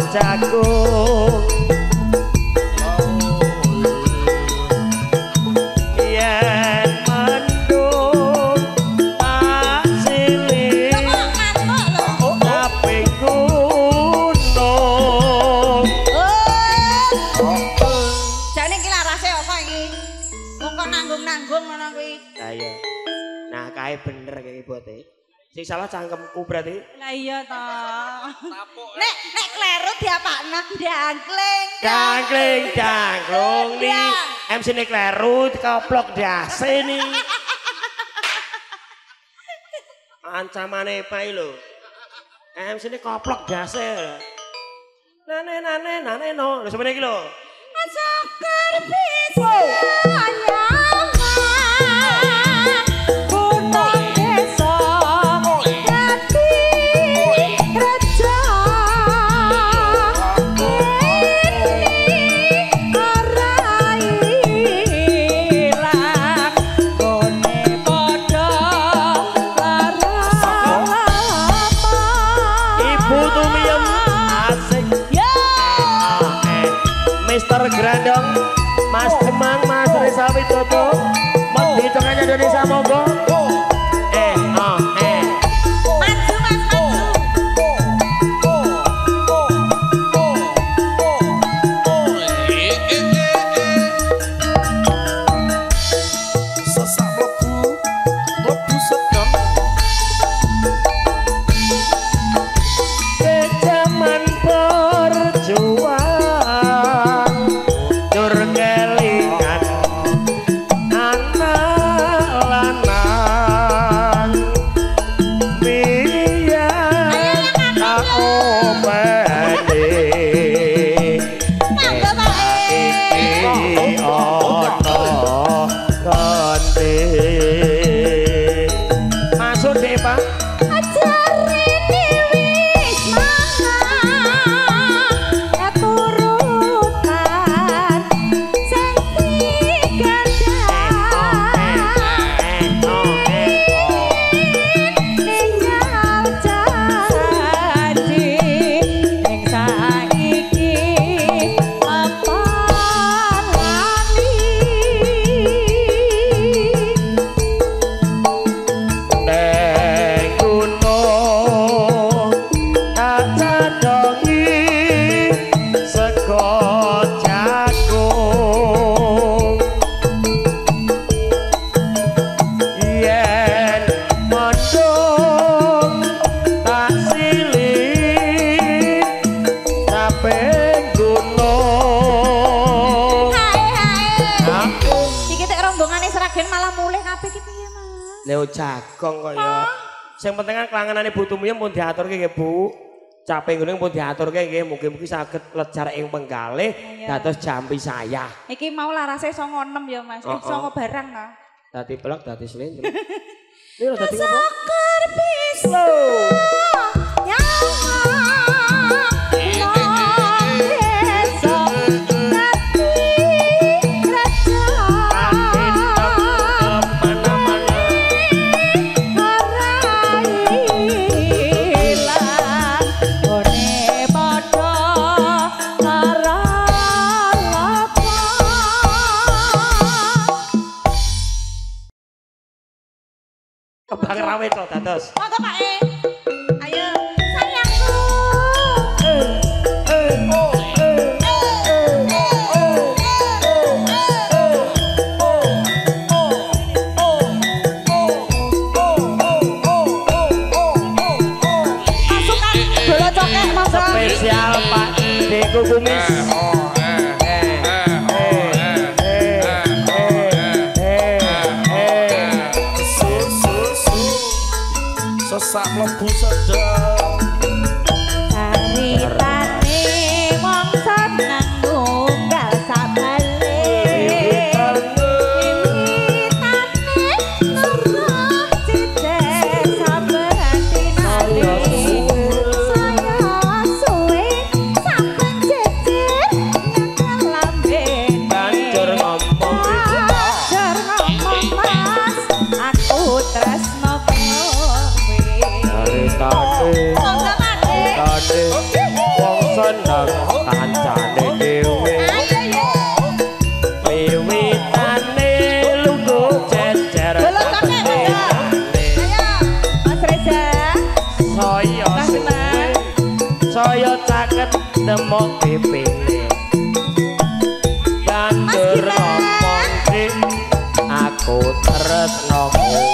jagung yen mendung tak silih kaping gunung.
Jane iki larase apa iki? Wong kok nanggung-nanggung ngono kuwi.
Lah iya. Nah kae bener iki bote. Sing salah cangkemku berarti.
Lah iya to. Nek nek kleru diapakno dangkling.
Dangkling dangklung ni. MC ne kleru dikoplok ndase ni. Ancamane pai lho. MC ne koplok ndase. Nane nane nane no. Lho semene iki lho.
Syukur bisa nyaman. Gunung desa dadi reja. Kene ora ilang gone padha larapan.
Ibu Tumiyem asik.
Yo.
Mister Grandong, Mas Demang, Mas Reza Widodo, Mas Congkak Indonesia monggo.
Maju Mas maju.
Sesak mlebu mlebu sedang
Kejaman berjuang jur kelingan anak lanang biyen tak openi
Monggo Pak E.
iki ana ganti. Masuk deh Pak.
Ajarene wis mangan keturutan sing digadah ninggal janji ning saiki apa lali.
Neng gunung tak cadongi sego jagung yen mendung tak silih kaping gunung.
Hae hae.
Hah?
Iki tek rombongane Sragen malah mulih kabeh iki piye Mas?
Leo jagong kok ya. Sing penting kan kelangenane Bu Tumiyem pun diaturke nggih Bu. Caping gunung pun diaturke nggih, mugi-mugi saged lejar ing penggalih dados jampi saya.
Iki mau larase 96 ya Mas.
Oh, oh.
9 barang ta.
Dadi pelek dadi slendro. Ini lho dadi ngopo?
Syukur bisa nyaman nang desa dadi reja.
Kemana-mana.
Ora ilang gone padha larapan.
Kembang rawit to dados.
Monggo Pak E. Ayo sayangku. Pasukan bola cokek monggo.
Spesial Pak Deko Kumis.
Sesak mlebu sedang
Caritane wong seneng nunggal sabale. Wiwitane nurut cicek saben dinane. Saya suwe saben jejer
suwe saya caket demok pipine banjur ngomong dik aku tresno kowe.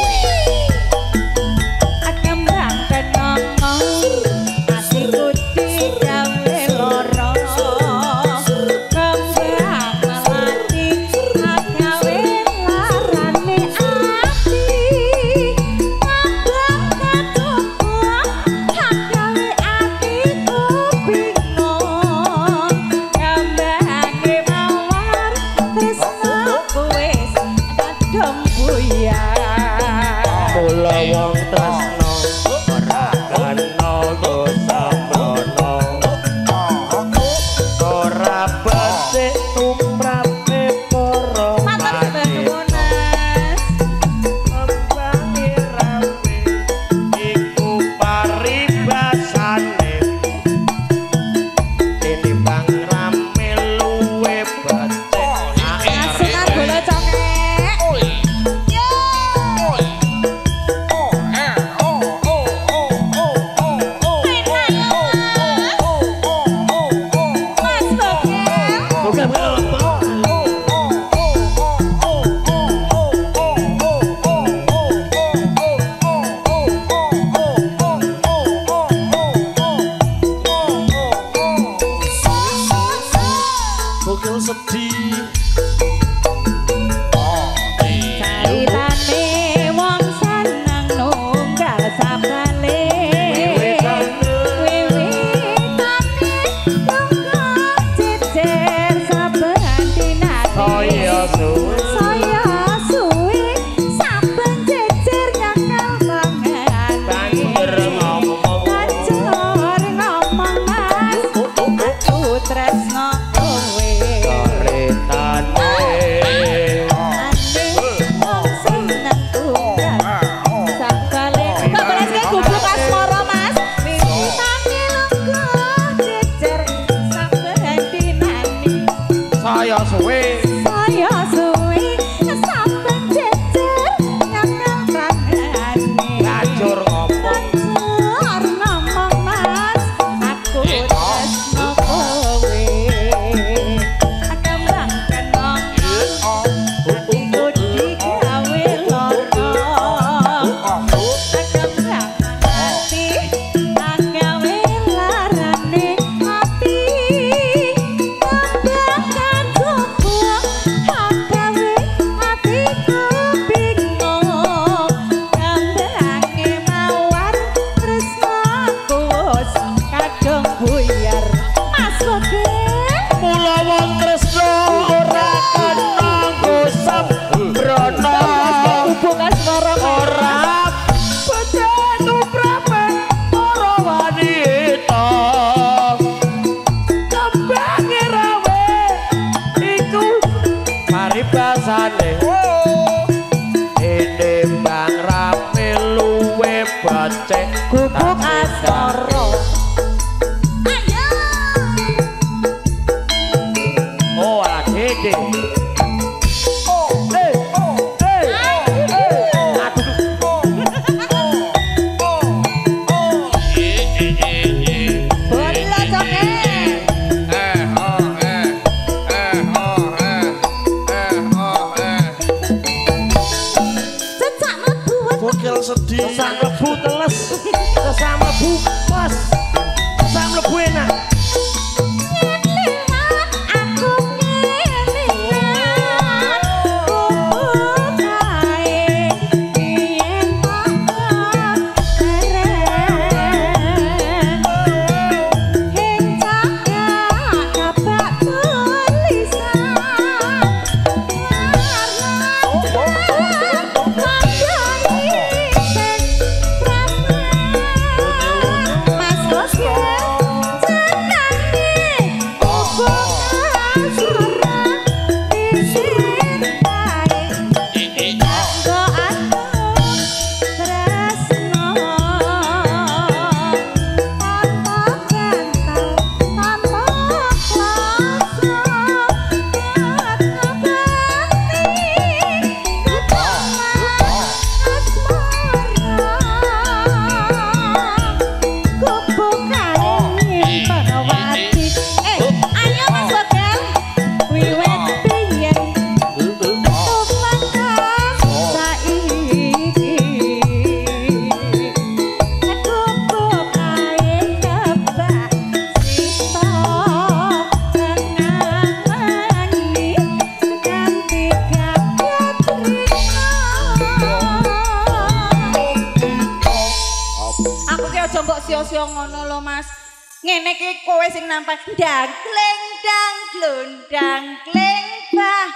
Ngene iki kowe sing nampak dangkling dangklundang kling Mbah.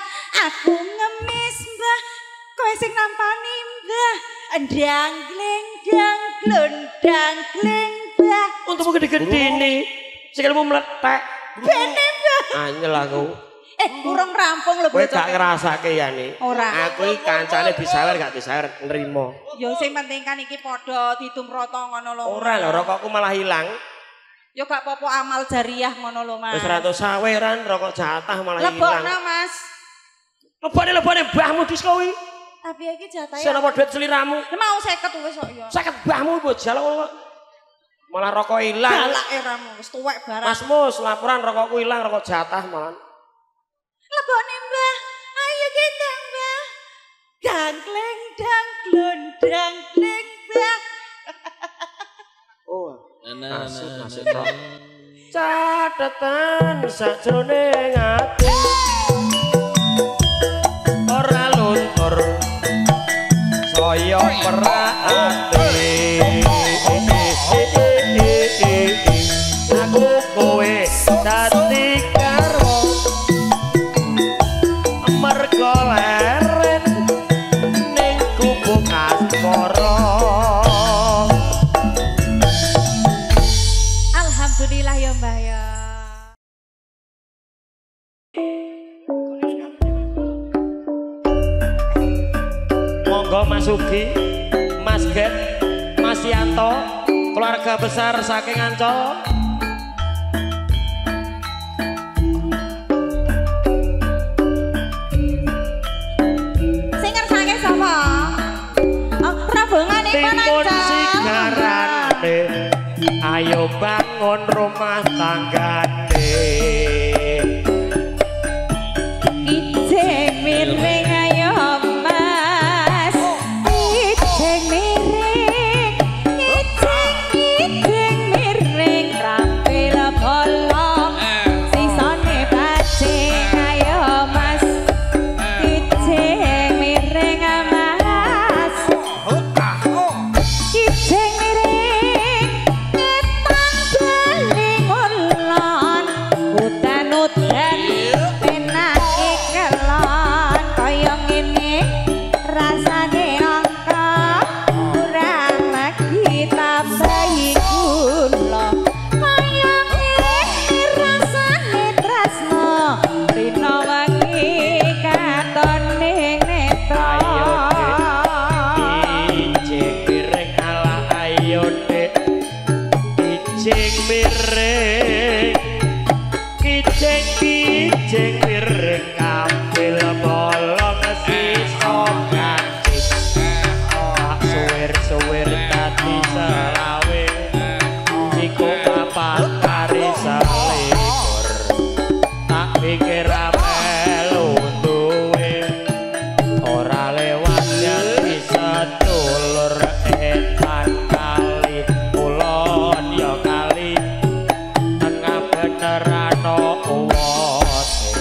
Aku ngemis Mbah, kowe sing nampani Mbah. Dangkling dangklundang kling Mbah.
Untukmu gede-gede sikilmu meletek.
Bene Mbah.
Anyel aku.
Urung rampung lho.
Kowe gak ngrasake ya nih.
Ora.
Aku iki kancane disawer gak disawer nrimo.
Ya sing penting kan iki padha didum rata ngono lho.
Ora lho, rokokku malah ilang.
Ya gak apa-apa amal jariah ngono lho Mas.
Wis ra entuk saweran, rokok jatah malah ilang.
Lebokno Mas.
Lebokne mbahmu disko kuwi.
Tapi iki jatahe.
Sing apa duit seliramu?
Mau 50 wis kok ya.
50 mbahmu mbok jaluk. Malah rokok ilang.
Galak eramu wis tuwek barang.
Mas Mus, laporan rokokku ilang, rokok jatah malah.
Lebokne Mbah, ayo kita Mbah. Dangkling dangklundang kling Mbah.
Oh, asik asik kok. Catetan sajroning ati ora luntur saya perak ati. Aku kowe dadi garwa mergo leren ning gubuk asmara.
Alhamdulillah ya Mbah ya.
Monggo Mas Ugi, Mas Get, Mas Yanto, keluarga besar saking Ancol.
Sing ngersake sapa? Oh, rombonganipun
Timun
Ancol.
sigarane, ayo bangun rumah tanggane.
Kijing miring ayo Mas. Kijing miring, kijing kijing miring rampil bolong. Sisane bajing ayo Mas. Kijing miring Mas. Kijing miring ngetan bali ngulon. Udan-udan penake kelon kaya ngene rasane angka kurang lagi tambahi gula kaya ngene rasane tresno rina wengi katon ning netra.
Ayo Dek, kijing miring ala ayo Dek, kijing miring, kijing kijing miring kampil bolong sisa kancing. Tak suwir-suwir dadi selawe, iku papat kari selikur. Tak pikir melu duwe, ora lewat dadi sedulur. Etan kali kulon ya kali, tengah bener ana uwote.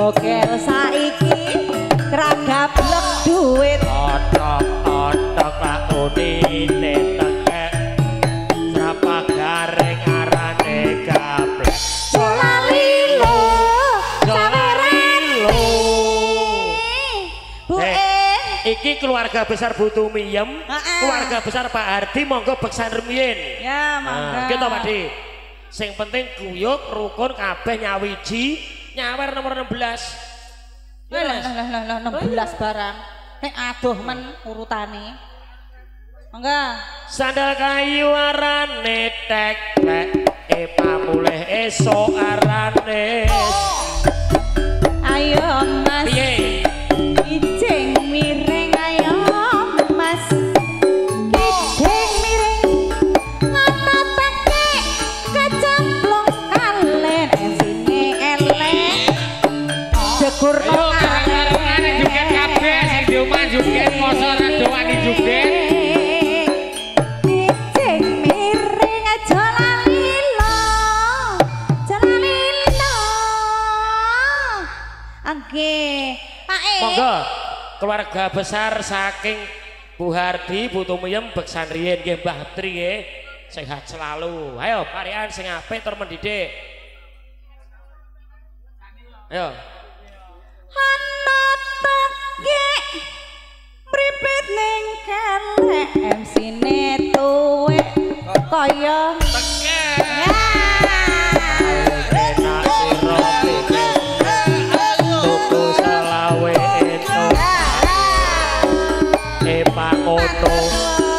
Bokel saiki kragablek duit.
Otok-otok lak unine tekek. Srapa garing arane gablek.
Lali lo, saweran
lo.
Bu
Iki keluarga besar Bu Tumiyem, keluarga besar Pak Hardi, monggo beksan rumiyin.
Ya, monggo.
Gitu Pak Di. Sing penting guyub rukun kabeh nyawiji, nyawer nomor 16.
Lah lah lah lah 16 barang. Nek adoh men urutane. Monggo.
Sandal kayu arane teklek, pamulih esuk arane.
Ayo Mas.
Piye?
Kijing miring ayo Mas. Kijing miring ngono tekek kecemplung kalen sine elek. Jegur
Ayo karang-karangane joget kabeh sing di omah joget mosok ora do wani joget.
Kijing miring aja lali lo. Aja lali lo. Oke, Pak E.
Monggo keluarga besar saking Bu Hardi, Bu Tumiyem beksan riyin nggih Mbah Tri nggih. Sehat selalu. Ayo parian sing apik tur mendidik. Ayo.
Ana tekek mripit ning kelek MC-ne tuwek kaya
Tekek.
Enak sira pikir tuku selawe entuk. Pangono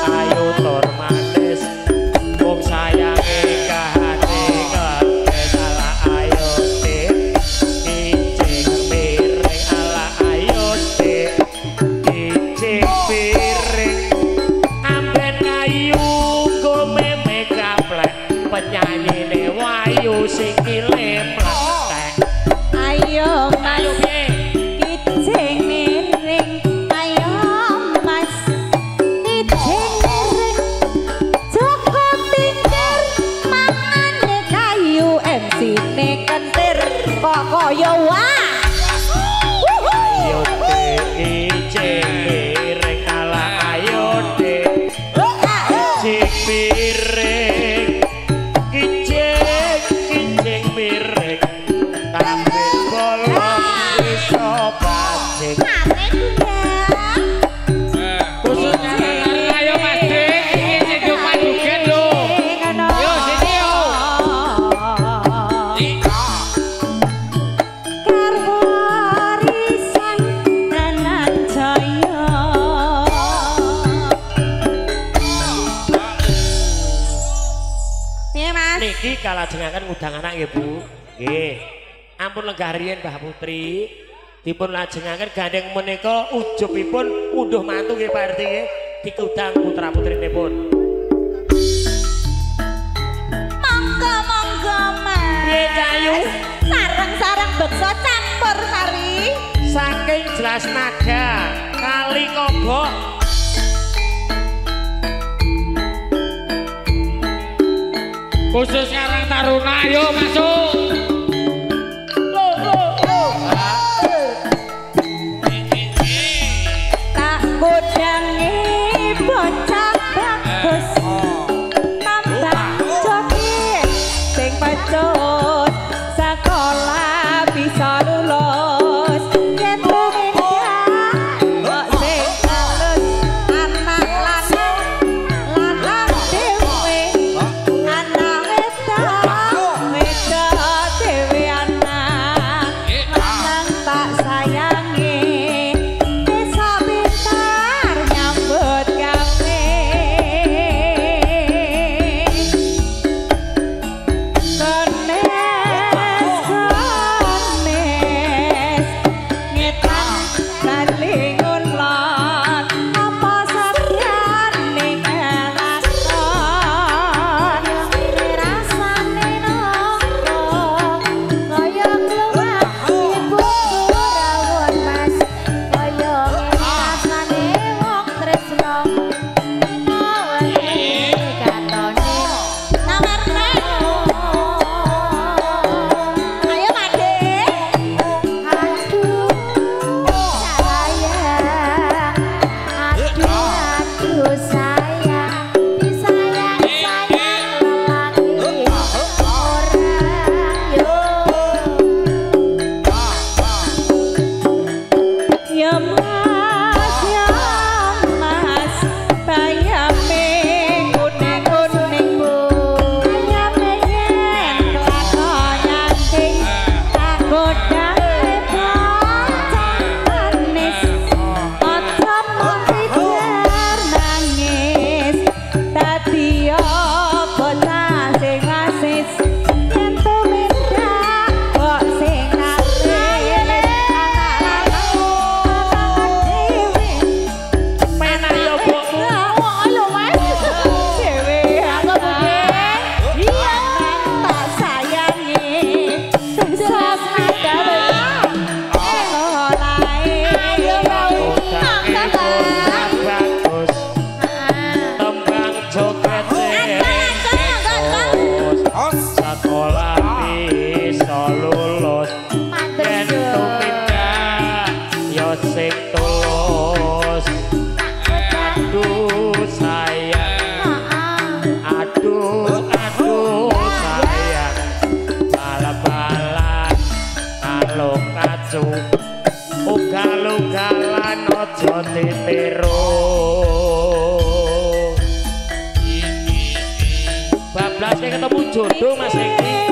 ayo tur manis wong sayange kahane ketes ala ayo dik kijing piring ala ayo dik kijing piring amben kayu nggo meme gaplek penyanyine wayu sikile mlethek.
Ayo Mas
Ayo piye?
Kijing miring ayo Mas kijing miring Joko tingkir mangane kayu MC-ne kentir kok kaya wah.
Ayo dik kijing piring ala ayo dik kijing piring kijing kijing miring kabeh bolong iso bajing.
Mate Bunda.
Khusus karang-karang ayo Mas Dik, iki sing di omah joget lho. Yo sini yo.
Karwarisan Dananjaya. Piye Mas?
Niki kalajengaken ngundang anak nggih Bu. Nggih. Ampun lenggah riyin Mbah Putri. Dipun lajengaken gandeng menika ujubipun unduh mantu nggih Pak RT nggih. Dikundang putra-putrinipun.
Monggo monggo Mas.
Piye Cayu?
Sareng-sareng beksa campur sari.
Saking jelas naga kali kobok.
Khusus Karang Taruna ayo masuk.
Tak kodange bocah bagus. Tambah joget sing pecut sekolah bisa lulus. Yen tumindak kok sing halus anak lanang lanang dhewe anak wedok wedok
acu ugal-ugalan aja ditiru. Bablas ketemu jodoh Mas Eki.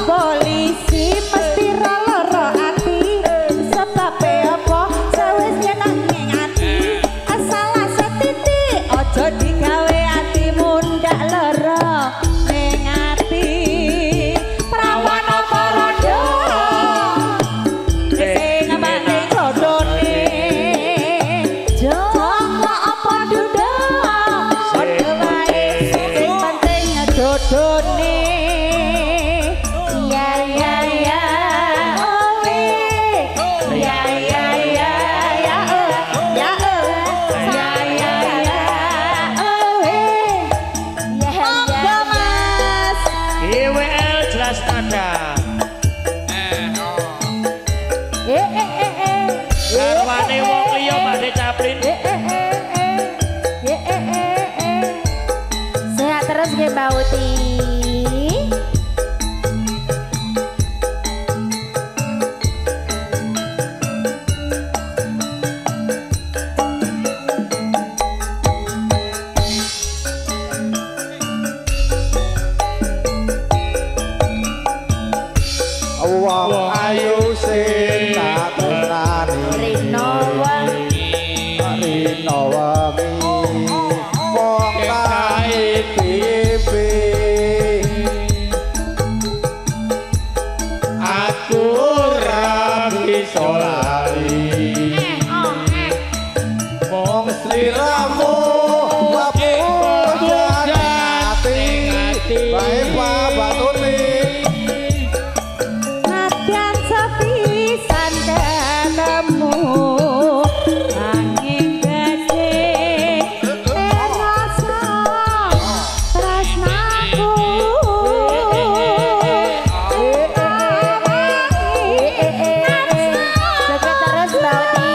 Polisi mesti ra lara ati.
iso lali. Mong sliramu mapujane ati. Bae Batuti.
Nadyan sepisan ketemu angin gede rasa tresnaku.
Joget terus Mbak Uti.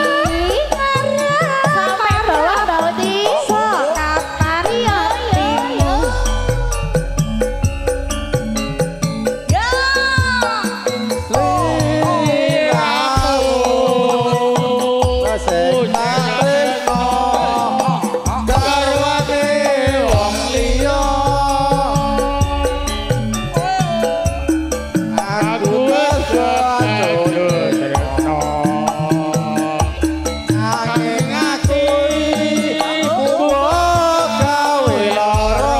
Sampai bawah Mbak Uti.
Kapan
Iya iya iya.
Ya.
Sliramu sing tak tresno garwane wong liya. Aku kebacut tresno angin aku mbok gawe lara.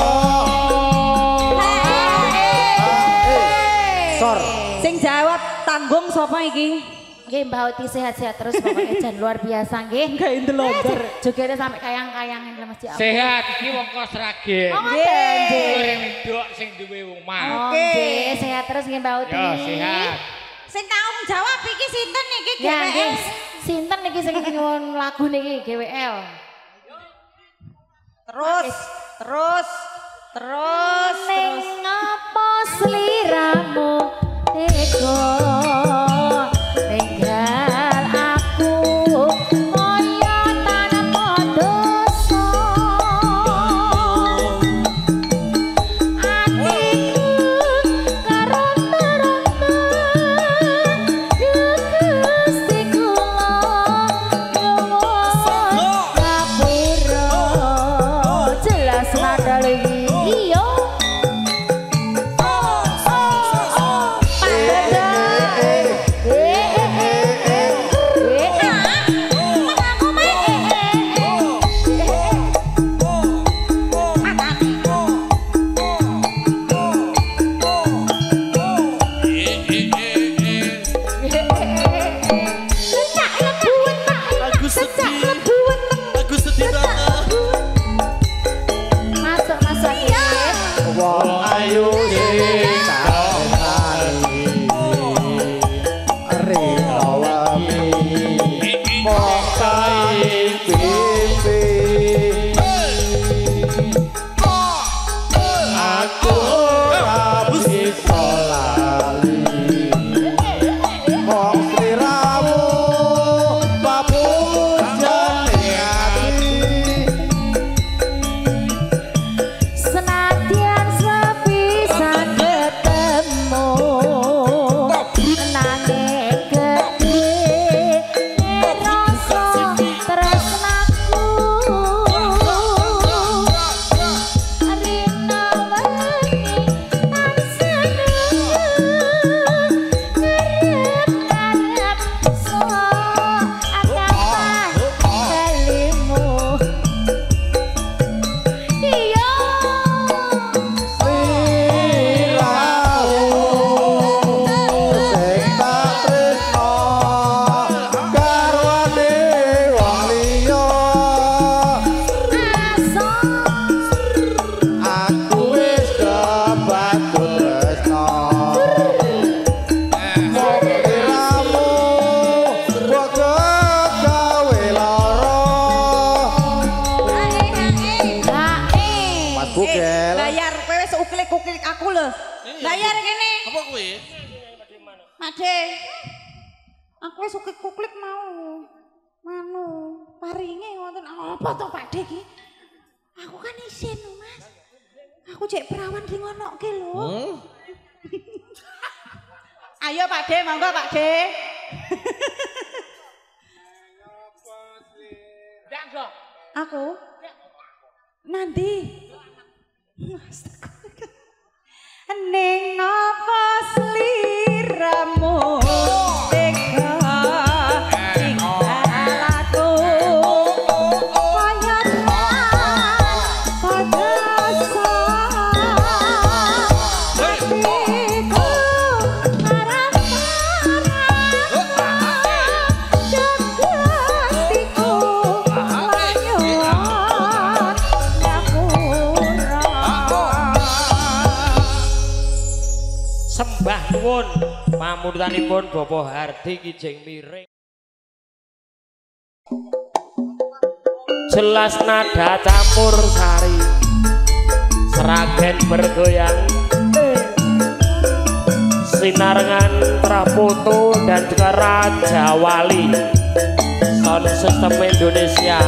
Sor.
Sing jawab tanggung sapa iki?
Nggih Mbak Uti sehat-sehat terus pokoknya jan luar biasa nggih.
Gawe ndelondor.
Jogetnya sampai kayang-kayangin lho Mas.
Sehat iki wong kos Sragen.
Oh, ngoten nggih.
Goreng wedok sing duwe omah.
Oh,
Oke.
nggih, sehat terus nggih Mbak Uti.
Ya sehat.
Sing tanggung jawab iki sinten iki
Ya nggih.
GWL?
Sinten niki sing nyuwun lagu niki GWL?
Terus, terus, terus,
Ning
terus.
ngapa sliramu tega ninggal aku kaya tanpa dosa. Atiku karonta-ronta Gusti kula nyuwun ngapura. Jelas nada lagi iya. Pak Dodo.
Aku sedih. Aku sedih banget.
Masuk masuk nggih.
Wong ayu sing tak tresnani rina wengi mung tak impi. Aku ora bisa lali mung sliramu papujane ati.
Senadyan sepisan ketemu nanging gedhe rasa tresnaku. Rina wengi tansah ngarep-arep kapan balimu. Iya.
Sliramu sing tak tresno garwane wong liya. Aku wis kebatut tresno mung sliramu mbok gawe lara. Mas Bugel.
Bayar kowe wis uklik-uklik aku lho. Bayar kene.
Apa kuwi?
Made. Aku wis uklik-uklik mau. Manu, paringe wonten apa to Pak De iki? Aku kan isin lho, Mas. Aku cek perawan di ngonoke lho. Ayo Pak De, monggo Pak De. Aku? Nanti. Astaga. Ning apa sliramu tega tinggal aku kaya tanpa dosa. Atiku ngarep-arep
Suwun pamundutanipun Bapak Hardi Kijing Miring. Jelas nada campur sari, Sragen bergoyang, sinarengan Prapoto dan juga Raja Wali Sound System Indonesia.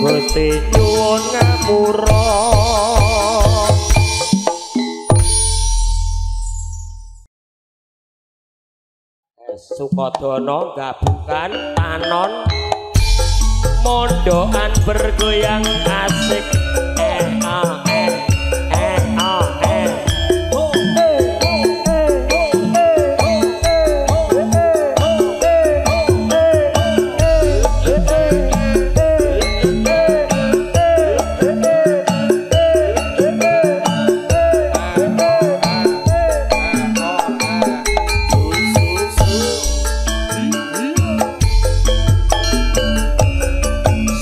Gusti nyuwun ngapura. Sukodono gabungan tanon mondokan bergoyang asik. Eh a eh eh a eh oh eh eh eh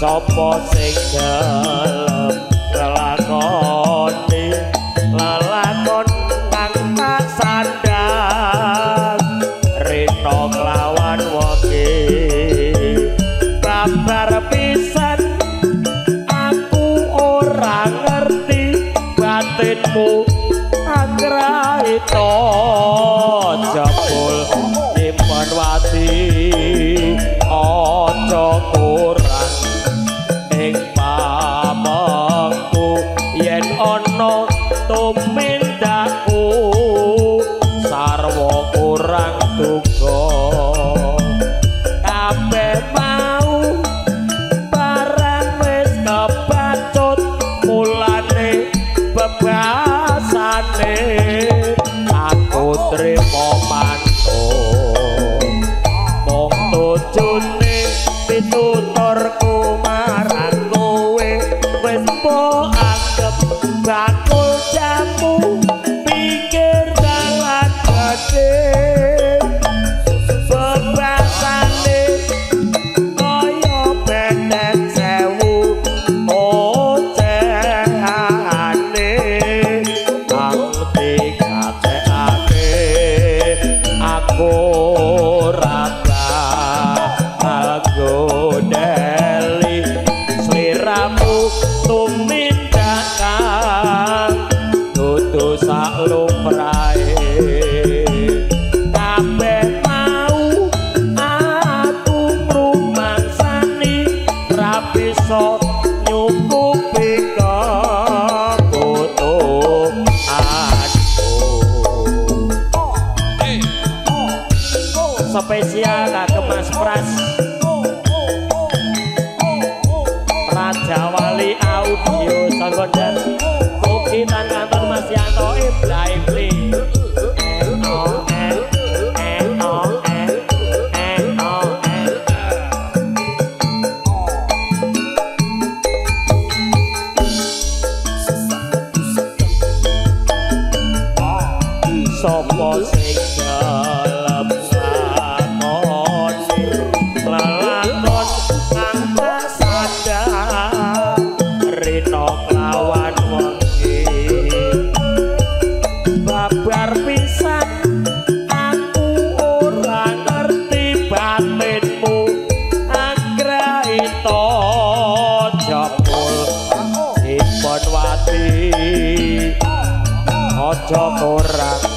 Sopo sing gelem nglakoni lelakon kang tak sandhang rina kelawan wengi babar pisan aku ora ngerti batinmu agraita jebul nyimpen wati aja kurang ing pamengku yen ana tumindakku sarwa kurang duga kabeh mau barang wis kebacut mulane bebasane aku trimo mantuk mung tujune pituturku marang kowe wis mbok anggep bakul jamu pikir dalan gedhe bebasane kaya betet sewu ocehane kang dikatekake aku ora bakal gondeli sliramu tumindak kang dudu sak lumrahe kabeh mau aku ngrumangsani ra bisa nyukupi kebutuhanku. Spesial kagem Mas Pras Raja Wali Audio Sanggondan ugi tan kantor Mas Yanto Ibrahim O L L O L L O L. Sopo sing gelem nglakoni lelakon kang tak sadar rina kelawan wengi babar pisan aku ora ngerti batinmu agraita jebul dipun wati aja kurang